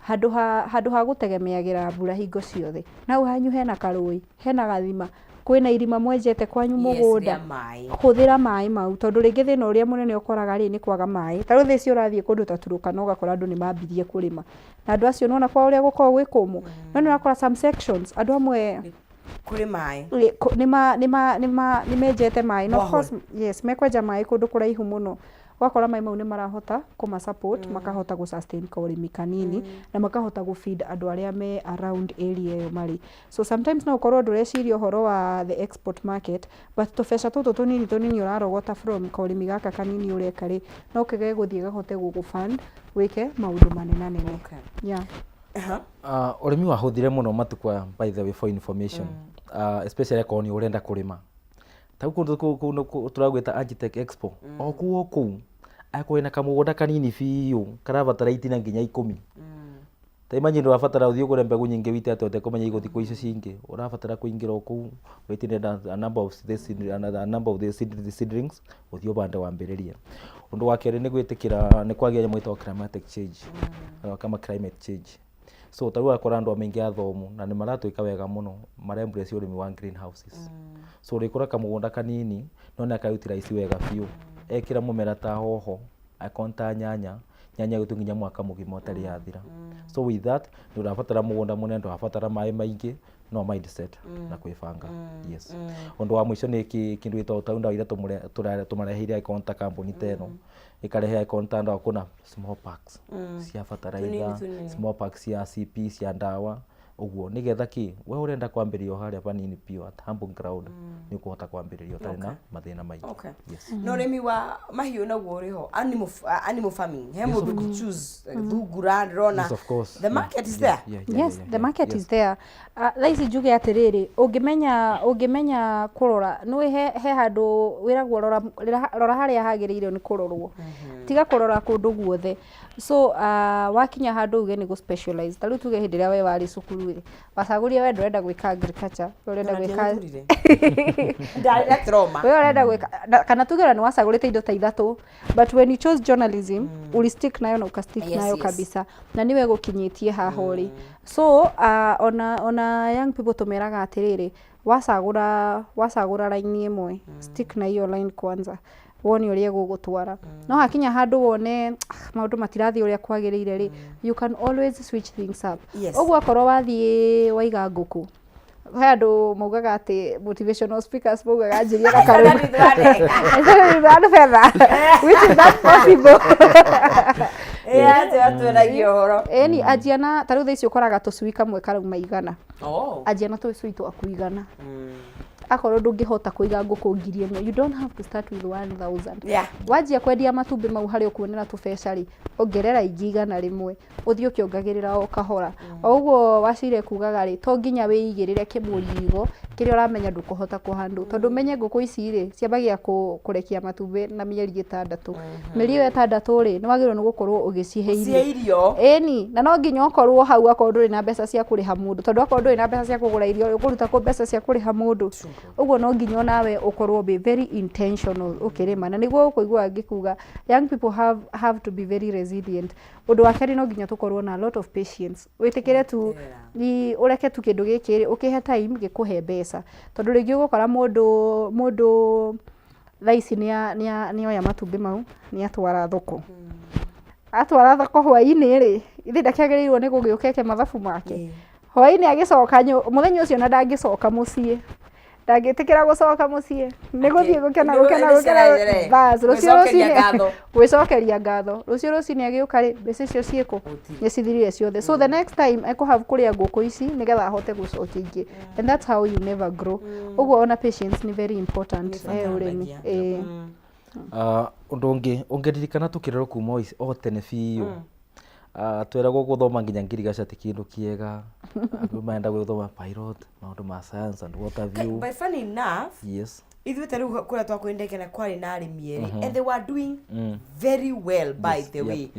Handũ ha, handũ ha gũtegemeagĩra mbura hingo ciothe, na hau hanyu hena karũĩ, hena gathima, kwĩna irima mwenjete kwanyu mũgũnda, hũthĩra maĩ mau, tondũ rĩngĩ thĩna ũrĩa mũnene ũkoraga rĩ, nĩ kwaga maĩ. Ta rĩu thaa ici ũrathiĩ kũndũ ta Turkana ũgakora andũ nĩ mambirie kũrĩma, na andũ acio nĩwona kwa ũrĩa gũkoragwo gwĩ kũmũ, no nĩ ũrakora some sections andũ amwe
Kũrĩ maĩ.
Nĩ menjete maĩ, na of course yes, mekwenja maĩ kũndũ kũraihu mũno, ũgakora maĩ mau nĩ marahota kũma support, makahota gũ sustain kaũrĩmi kanini, na makahota gũ feed andũ arĩa me around area ĩyo marĩ. So sometimes no ũkorwo ndũreciria ũhoro wa the export market, but tũbeca tũtũ tũnini tũnini ũrarogota from kaũrĩmi gaka kanini ũreka rĩ, no gegũthiĩ gahote gũgũ fund wĩke maũndũ manenanene. Yeah.
Ũrĩmi wahũthire mũno matukũ aya, by the way, for information, especially akorwo nĩ ũrenda kũrĩma. Ta rĩu kũndũ kũu tũragwĩta Agritech Expo, o kũu o kũu, angĩkorwo wĩna kamũgũnda kanini biũ karabatara itina nginya 10. Ta imagine ũrabatara ũthiĩ ũgũre mbegũ nyingĩ wĩite atĩa ũtekũmenya igũthiĩ kũ icio cingĩ. Ũrabatara kũingĩra o kũu wĩtie ndĩrenda a number of this, a number of this seedlings, ũthiĩ ũbande wambĩrĩrie. Ũndũ wa kerĩ nĩ gwĩtĩkĩra nĩ kwagĩa nyamũ ĩtagwo climatic change, kama climate change. So ta rĩu ũgakora andũ aingĩ athomu na nĩ maratwĩka wega mũno mara embrace ũrĩmi wa greenhouses. So ũrĩkora kamũgũnda kanini no nĩ aka utilize wega biũ. Ekĩra mũmera ta hoho, angĩkorwo nĩ ta nyanya, nyanya ĩgũthiĩ nginya mwaka mũgima ũtarĩ yathira. So with that nĩ ũrabatara mũgũnda mũnene, ndũrabatara maĩ maingĩ, no mindset na kwĩbanga. Yes. Ũndũ wa mũico nĩ kĩndũ gĩtagwo ta ndawa iria tũmareheire angĩkorwo nĩ ta kambuni ta ĩno, ĩkarehe angĩkorwo nĩ ta ndawa kwĩna small packs cia fertilizer, small packs cia CP cia ndawa, ũguo nĩgetha kĩ, we ũrenda kwambĩrĩria o harĩa hanini biũ at humble ground, nĩ ũkũhota kwambĩrĩria ũtarĩ na mathĩna maingĩ. Yes.
Na ũrĩmi wa mahiũ naguo ũrĩ ho, animal farming, he mũndũ ũngĩ choose thungura ndĩrona.
Yes, of course.
The market is there.
Yes, the market is there. Thaa ici njuge atĩrĩrĩ, ũngĩmenya, ũngĩmenya kũrora, nĩũĩ he handũ wĩragwo rora, rora harĩa hagĩrĩire nĩ kũrorwo, tiga kũrora kũndũ guothe. So wakinya handũ uge nĩ gũ specialize, ta rĩu tuge hĩndĩ ĩrĩa we warĩ cukuru rĩ, wacagũrire we ndũrenda gwĩka agriculture, we ũrenda gwĩka
Ndarĩ na trauma.
We ũrenda gwĩka, kana tuge ona nĩ wacagũrĩte indo ta ithatũ, but when you chose journalism, uli stick nayo na uka stick nayo kabisa, na nĩwe gũkinyĩtie haha ũrĩ. So ona young people tũmeraga atĩrĩrĩ, wacagũra, wacagũra line ĩmwe, stick na hiyo line kwanza, wone ũrĩa ĩgũgũtwara. No hakinya handũ wone maũndũ matirathiĩ ũrĩa kwagĩrĩire rĩ, you can always switch things up. Ũguo akorwo wathiĩ waiga ngũkũ, he andũ maugaga atĩ motivational speakers maugaga anjirie na karũni. Betha, which is not possible.
Atwĩragia ũhoro.
Ĩni, anjia na, ta rĩu thaa ici ũkoraga tũcui kamwe karauma 100. Anjia na tũcui twaku 100. Akorwo ndũngĩhota kũiga ngũkũ 1000, you don't have to start with 1000. Wanjia kwendia matumbĩ mau harĩa ũkuonera tũbeca rĩ, ongerera ingĩ 100, ũthiĩ ũkĩongagĩrĩra o kahora. O ũguo Wacira ekugaga rĩ, to nginya wĩigĩrĩre kĩmũrigo kĩrĩa ũramenya ndũkũhota kũ handle, tondũ ũmenye ngũkũ ici rĩ, ciambagia kũrekia matumbĩ na mĩeri 6. Mĩeri ĩyo 6 rĩ, nĩ wagĩrĩirwo nĩ gũkorwo ũgĩcihe
irio. Irio.
Ĩni, na no nginya ũkorwo hau akorwo ndũrĩ na mbeca cia kũrĩha mũndũ, tondũ akorwo ndũrĩ na mbeca cia kũgũra irio rĩ, ũkũruta kũ mbeca cia kũrĩha mũndũ? Ũguo no nginya onawe ũkorwo wĩ very intentional ũkĩrĩma, na nĩguo ũkũigua ngĩkuga young people have to be very resilient. Ũndũ wa kerĩ no nginya tũkorwo na a lot of patience, wĩtĩkĩre tu, ũreke tu kĩndũ gĩkĩ rĩ, ũkĩhe time gĩkũhe mbeca, tondũ rĩngĩ ũgũkora mũndũ thaa ici nĩoya matumbĩ mau nĩatwara thoko, atwara thoko hwainĩ rĩ, githĩ ndakĩagĩrĩirwo nĩ gũgĩũka eke mathabu make? Hwainĩ agĩcoka mũthenya ũcio ona ndangĩcoka mũciĩ, ndangĩtĩkĩra gũcoka mũciĩ, nĩ gũthiĩ gũkena gũkena gũkena, bas rũciũ rũcinĩ gwĩcokeria ngatho, rũciũ rũcinĩ agĩũka rĩ, mbeca icio ciĩkũ? Nĩ cithirire ciothe. So the next time ekũ have kũrĩa ngũkũ ici nĩgetha ahote gũcokia ingĩ, and that's how you never grow. Ũguo ona patience nĩ very important he ũrĩmi. Ĩĩ.
Ũndũ ũngĩ ũngĩririkana tũkĩrerwo kuma o tene biũ, tweragwo gũthoma nginya ngirigaca ti kĩndũ kĩega, andũ marenda gũthoma pilot, maũndũ ma science and what have you.
But funny enough, ithuĩ ta rĩu kũrĩa twakwendekena Kenya kwarĩ na arĩmi erĩ, and they were doing very well, by the way.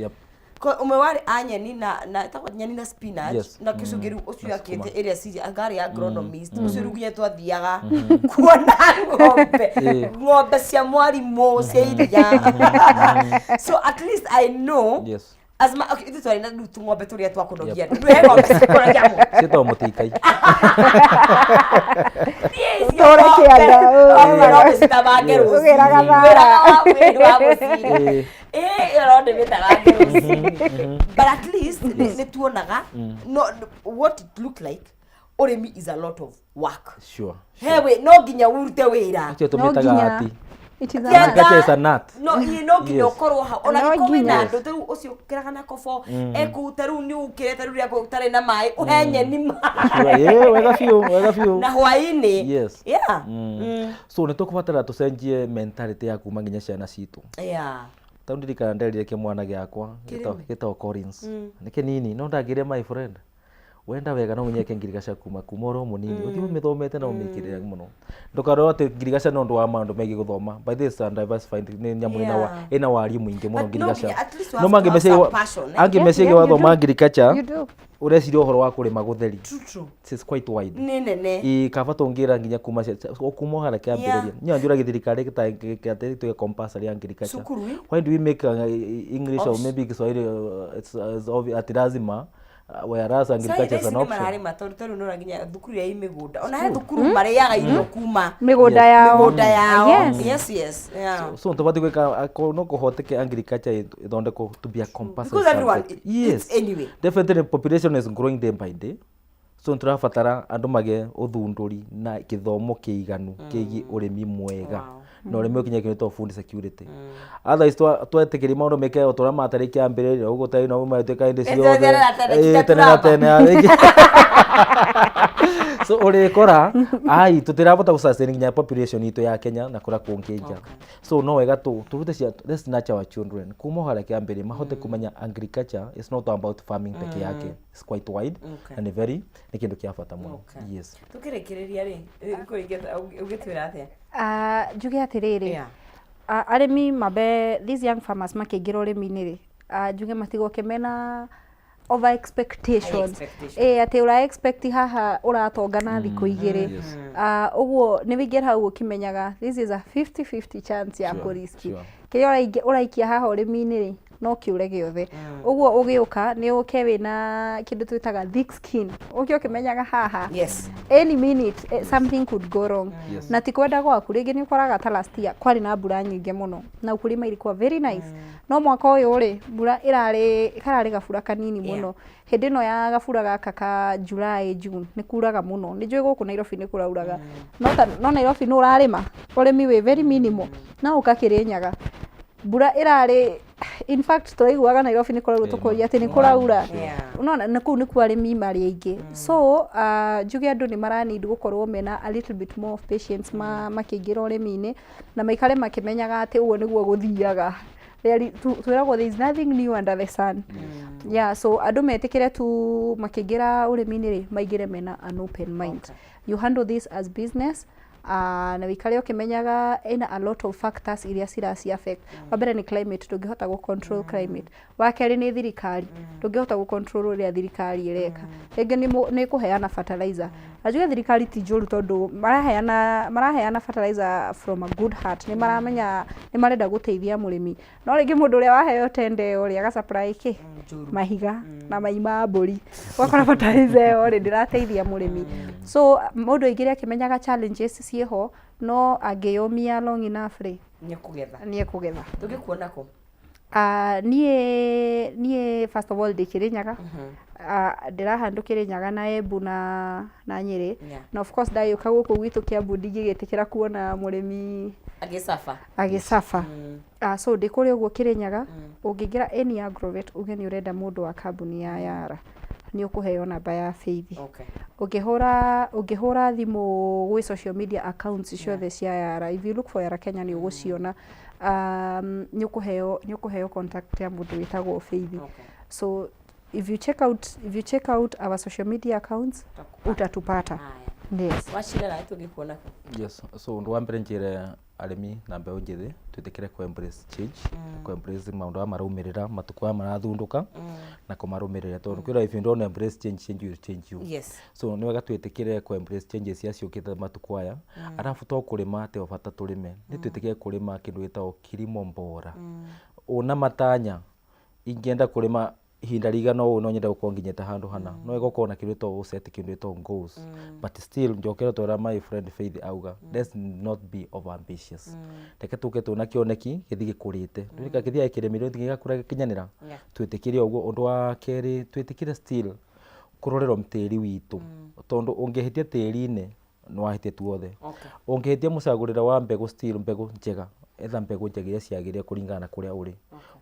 Ũmwe warĩ a nyeni na ĩtagwo nyeni na spinach, na kĩcũngĩ rĩu ũcio akĩte ĩrĩa ciria ngarĩ agronomist, ũcio rĩu nginya twathiaga kuona ng'ombe cia mwarimũ cia iria. So at least I know as ma, okay, ithuĩ twarĩ na rĩu tũng'ombe tũrĩa twa kũnogia andũ. He ng'ombe cia kũnogia mũndũ.
Ciĩtagwo mũtikai.
Ũtũre kĩanda,
Ng'ombe citabange rũcinĩ.
Ũgĩraga thara.
Wĩraga wa mwĩrĩ wa mũciri. Ĩĩ, ĩyo no ndĩmĩtabange rũcinĩ. But at least nĩ tuonaga no what it looked like, ũrĩmi is a lot of work. He wĩ no nginya ũrute wĩra.
Ũcio
No
tũmĩtaga
nginya.
ati.
It is a
Kĩanda.
must.
Agriculture is an art.
No, ĩ, no nginya ũkorwo hau ona
No
gĩkorwo wĩna
nginya.
andũ ta rĩu ũcio ũkĩraga na kobo ekũu, ta rĩu nĩ ũkĩre, ta rĩu rĩrĩa gũtarĩ na maĩ ũhe nyeni maĩ.
Sure. Ĩĩ, wega biũ, wega biũ.
Na hwaĩ-inĩ.
So nĩ tũkũbatara tũcenjie mentality ya kuma nginya ciana citũ. Tondũ ndirikana nderire kĩmwana gĩakwa gĩtagwo Collins, nĩ kĩnini no ndangĩrĩa, my friend, wenda wega no nginya eke ngirigaca kuma ũrĩ o mũnini, ũthiĩ ũmĩthomete na ũmĩkĩrĩre mũno, ndũkarore atĩ ngirigaca nĩ ũndũ wa maũndũ megiĩ gũthoma. By this and diversified nĩ nyamũ ĩna ĩna wariĩ mũingĩ mũno.
But no
ngirigaca
nginya at least you
no
have to have
mangĩmeciria
some passion, eh?
angĩmeciria
Yeah, you
wathoma
do.
agriculture
You do.
ũreciria ũhoro wa kũrĩma gũtheri.
True, true.
It's quite wide.
Nĩ nene.
Ĩ kaba tũngĩra nginya kuma kuma o harĩa kĩambĩrĩria niyo njũragia thirikari ĩgĩtuĩke compulsory agriculture.
Cukuru, ĩ?
Why do we make English or maybe Kiswahili it's obvious ati lazima, whereas agriculture is an option.
Mararĩma tondũ tarĩu nĩũrona nginya thukuru ya mĩgũnda, ona he thukuru marĩaga irio kuma
mĩgũnda yao.
Mĩgũnda yao.
Yes.
Yes, yeah.
So tũbatiĩ gwĩka akorwo no kũhoteke agriculture ĩthondekwo to be a compulsory
Because everyone
subject.
Eats anyway.
Definitely population is growing day by day, so nĩtũrabatara andũ magĩe ũthundũri na gĩthomo kĩiganu kĩgiĩ ũrĩmi mwega na ũrĩmi ũkinye kĩndũ gĩtagwo food security. Otherwise twetĩkĩria maũndũ meke o ta ũrĩa matarĩ kĩambĩrĩria ũguo tarĩ no magĩtuĩka hĩndĩ
Ĩ,
ciothe
tene na tene,
Ĩ,
kita
tene na
turamba.
tene rĩngĩ. So ũrĩkora ai tũtirahota gũ sustain nginya population itũ ya Kenya na kũrĩa kũngĩ nja. So no wega tũrute let's nurture our children kuma o harĩa kĩambĩrĩria mahote kũmenya agriculture is not about farming peke yake, it's quite wide na nĩ very nĩ kĩndũ kĩa bata mũno. Yes.
Tũkĩrĩkĩrĩria rĩ, ũngĩtwĩra atĩa?
Ah, njuge atĩrĩrĩ, arĩmi mambe, these young farmers makĩingĩra ũrĩmi-inĩ rĩ, njuge matigoke mena over expectations.
Expectations.
Ĩ atĩ ũra expect haha ũratonga na thikũ 2. Ah, ũguo nĩ wĩingĩra hau ũkĩmenyaga this is a 50-50 chance ya kũriski. Kĩrĩa ũraikia haha ũrĩmi-inĩ rĩ, no kĩũre gĩothe. Ũguo ũgĩũka nĩ ũke wĩna kĩndũ twĩtaga thick skin, ũke ũkĩmenyaga haha any minute something could go wrong. Na ti kwenda gwaku, rĩngĩ nĩ ũkoraga ta last year kwarĩ na mbura nyingĩ mũno na ukulima ilikuwa very nice, no mwaka ũyũ rĩ, mbura ĩrarĩ kararĩ gabura kanini mũno. Hĩndĩ ĩno ya gabura gaka ka July, June nĩ kuraga mũno. Nĩ njũĩ gũkũ Nairobi nĩ kũrauraga, no Nairobi nĩ ũrarĩma ũrĩmi wĩ very minimal. No ũka Kĩrĩnyaga mbura ĩrarĩ In fact tũraiguaga Nairobi nĩ kũraura, tũkoria atĩ nĩ kũraura. Unaona, na kũu nĩkuo arĩmi marĩ aingĩ. So njuge andũ nĩ mara need gũkorwo mena a little bit more of patience makĩingĩra ũrĩmi-inĩ, na maikare makĩmenyaga atĩ ũguo nĩguo gũthiaga. Twĩragwo there is nothing new under the sun. Yeah, so andũ metĩkĩre tu makĩingĩra ũrĩmi-inĩ rĩ, maingĩre mena an open mind. You handle this as business, na wĩikare ũkĩmenyaga ĩna a lot of factors iria ciraci affect. Wa mbere nĩ climate, ndũngĩhota gũ control climate. Wa kerĩ nĩ thirikari, ndũngĩhota gũ control ũrĩa thirikari ĩreka. Rĩngĩ nĩ ĩkũheana fertilizer. Na njuge thirikari ti njũru, tondũ maraheana fertilizer from a good heart, nĩ maramenya nĩ marenda gũteithia mũrĩmi. No rĩngĩ mũndũ ũrĩa waheo tender ĩyo rĩ, aga supply kĩ mahiga na mai ma mbũri, ũgakora fertilizer ĩyo rĩ, ndĩrateithia mũrĩmi. So mũndũ aingĩre akĩmenyaga challenges ciĩho, no angĩyũmia long enough rĩ,
Nĩ kũgetha.
Nĩ ekũgetha.
Tũngĩkuona kũ?
Niĩ first of all ndĩ Kĩrĩnyaga. Ndĩrahandũ Kĩrĩnyaga na Embu na Nyĩrĩ. Na of course ndagĩũka gũkũ gwitũ Kĩambu, ndingĩgĩtĩkĩra kuona mũrĩmi
agĩcaba.
Agĩcaba. So ndĩ kũrĩa ũguo Kĩrĩnyaga. Ũngĩingĩra any agrovet, uge nĩ ũrenda mũndũ wa kambuni ya Yara, nĩ ũkũheo namba ya Faith. Ũngĩhũra thimũ gwĩ social media accounts ciothe cia Yara, if you look for Yara Kenya nĩ ũgũciona. Nĩ ũkũheo contact ya mũndũ wĩtagwo Faith. So if you check out our social media accounts, utatupata. Yes.
Wacira, nawe tũngĩkuona kũ?
Yes, so ũndũ wa mbere njĩre arĩmi na mbeũ njĩthĩ, twĩtĩkĩre kũ embrace change, kũ embrace maũndũ aya maraumĩrĩra matukũ aya marathundũka na kũmarũmĩrĩra, tondũ kwĩra if you don't embrace change, change will change you. So nĩ wega twĩtĩkĩre kũ embrace changes iria ciũkĩte matukũ aya. Arabu to kũrĩma atĩ o bata tũrĩme, nĩ twĩtĩkĩre kũrĩma kĩndũ gĩtagwo kilimo bora, ũna matanya ingĩenda kũrĩma ihinda rĩigana ũũ, no nyende gũkorwo nginyĩte handũ hana. No wega ũkorwo na kĩndũ gĩtagwo gũ set kĩndũ gĩtagwo goals, but still njokere ta ũrĩa my friend Faith auga, let's not be over ambitious. Reke tũke twĩna kĩoneki gĩthiĩ gĩkũrĩte, mm. Gĩthiaga kĩrĩmĩrwo gĩgakũra gĩkinyanĩra. Twĩtĩkĩre ũguo. Ũndũ wa kerĩ, twĩtĩkĩre still kũrorerwo tĩri witũ, tondũ ũngĩhĩtia tĩri-inĩ nĩ wahĩtia tuothe. Ũngĩhĩtia mũcagũrĩre wa mbegũ, still mbegũ njega, etha mbegũ njega iria ciagĩrĩire kũringana na kũrĩa ũrĩ.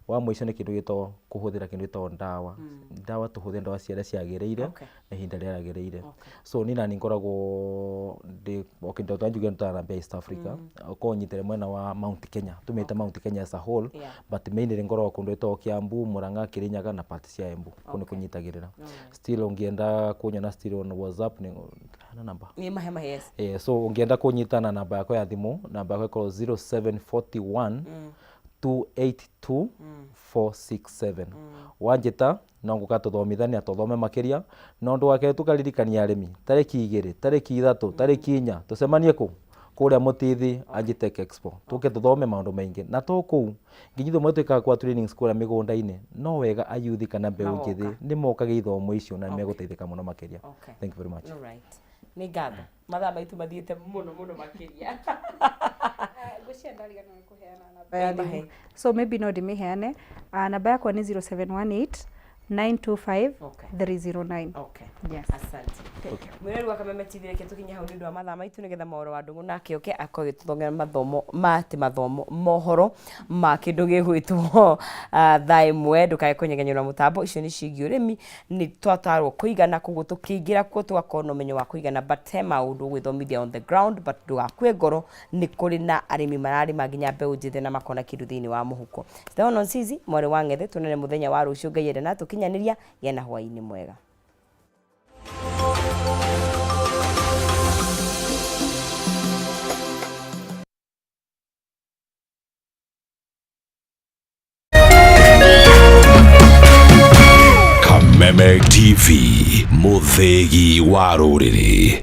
Wa mũico nĩ kĩndũ gĩtagwo kũhũthĩra kĩndũ gĩtagwo ndawa. Ndawa, tũhũthĩre ndawa ciarĩa ciagĩrĩire na ihinda rĩrĩa rĩagĩrĩire. So niĩ nani ngoragwo ndĩ okay, ndo njuge ndũtarambia East Africa, ũkorwo nyitĩre mwena wa Mount Kenya, tũmĩte Mount Kenya as a whole. But mainly ngoragwo kũndũ gwĩtagwo Kiambu, Murang'a, Kirinyaga na part cia Embu, kũu nĩ kũnyitagĩrĩra. Still ũngĩenda kũnyona still on WhatsApp, nĩ na namba.
Nĩ mahe mahe, yes.
So ũngĩenda kũnyita na namba yakwa ya thimũ, namba yakwa ĩkorwo 0741 282 467. Wanjĩta no ngũka tũthomithania, tũthome makĩria. Na ũndũ wa kerĩ, tũkaririkania arĩmi, tarĩki 2, tarĩki 3, tarĩki 4, tũcemanie kũ kũrĩa Mũtithi Agitech Expo, tũke tũthome maũndũ maingĩ. Na to kũu, nginya ithuĩ twĩkaga kwa trainings kũrĩa mĩgũnda-inĩ, no wega ayuthi kana mbeũ
Magoka.
njĩthĩ nĩ mokaga ithomo icio na nĩ megũteithĩka mũno makĩria. Thank you very much.
Alright. Nĩ ngatho, mathaa maitũ mathiĩte mũno mũno makĩria.
Ngwĩciria ndariganĩrwo nĩ kũheana namba ya
Mahe.
thimũ, so maybe no ndĩmĩheane. Namba yakwa nĩ 0718 925 309. Yes.
Asante. Mwĩrori wa Kameme TV, reke tũkinye hau nĩ ũndũ wa mathaa maitũ, nĩgetha mohoro wa ndũng'ũ nake oke akorwo agĩtũthomera mathomo ma ti mathomo, mohoro ma kĩndũ gĩgwĩtwo thaa 1. Ndũkae kũnyegenyerwo mũtambo icio nĩ ciĩgiĩ ũrĩmi. Nĩ twatarwo kũigana, koguo tũkĩingĩra kuo tũgakorwo na ũmenyo wa kũigana, but he maũndũ ũgwĩthomithia on the ground. But ndũgakue ngoro, nĩ kũrĩ na arĩmi mararĩma, nginya mbeũ njĩthĩ, na makona kĩndũ thĩinĩ wa mũhuko. Stella Nsizi, mwarĩ wa Ng'ethe, tuonane mũthenya wa rũciũ Ngai enda na tũkinyanĩria. Gĩa na hwaĩ-inĩ mwega.
Kameme TV, mũthĩgi wa rũrĩrĩ.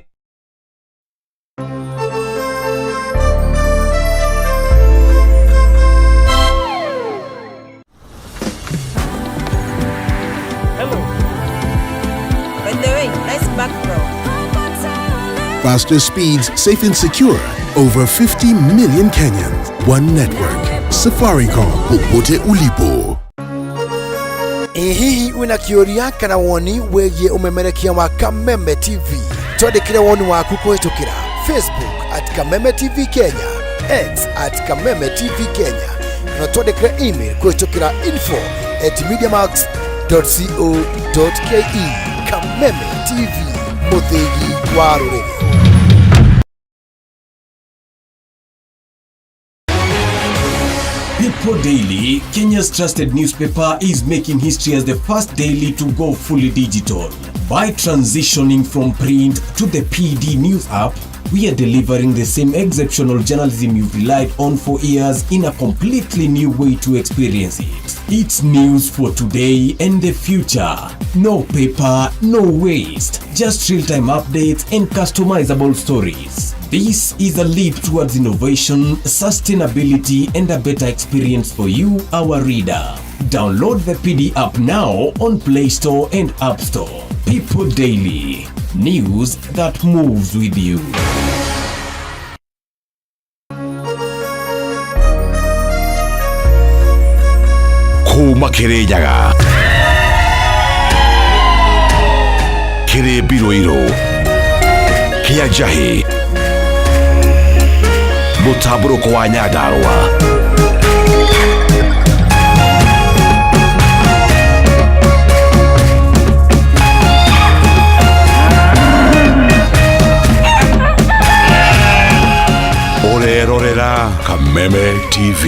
By the way, nice background.
Faster speeds, safe and secure. Over 50 million Kenyans. One network. Safaricom. Popote ulipo. Ĩ hihi wĩna kĩũria kana woni wĩgiĩ ũmemerekia wa Kameme TV? Twandĩkĩre woni waku kũhĩtũkĩra Facebook at Kameme TV Kenya, X at Kameme TV Kenya. Kana twandĩkĩre email kũhĩtũkĩra info at mediamax co ke. Kameme TV, mũthĩgi wa rũrĩrĩ.
People Daily, Kenya's trusted newspaper, is making history as the first daily to go fully digital. By transitioning from print to the PD News app, we are delivering the same exceptional journalism you've relied on for years in a completely new way to experience it. It's news for today and the future. No paper, no waste, just real-time updates and customizable stories. This is a leap towards innovation, sustainability, and a better experience for you, our reader. Download the PD app now on Play Store and App Store. People Daily, news that moves with you.
Kuma Kirinyaga kĩrĩ mbirũirũ kĩa njahĩ mũtambũrũko wa Nyandarũa. Ũrerorera Kameme TV.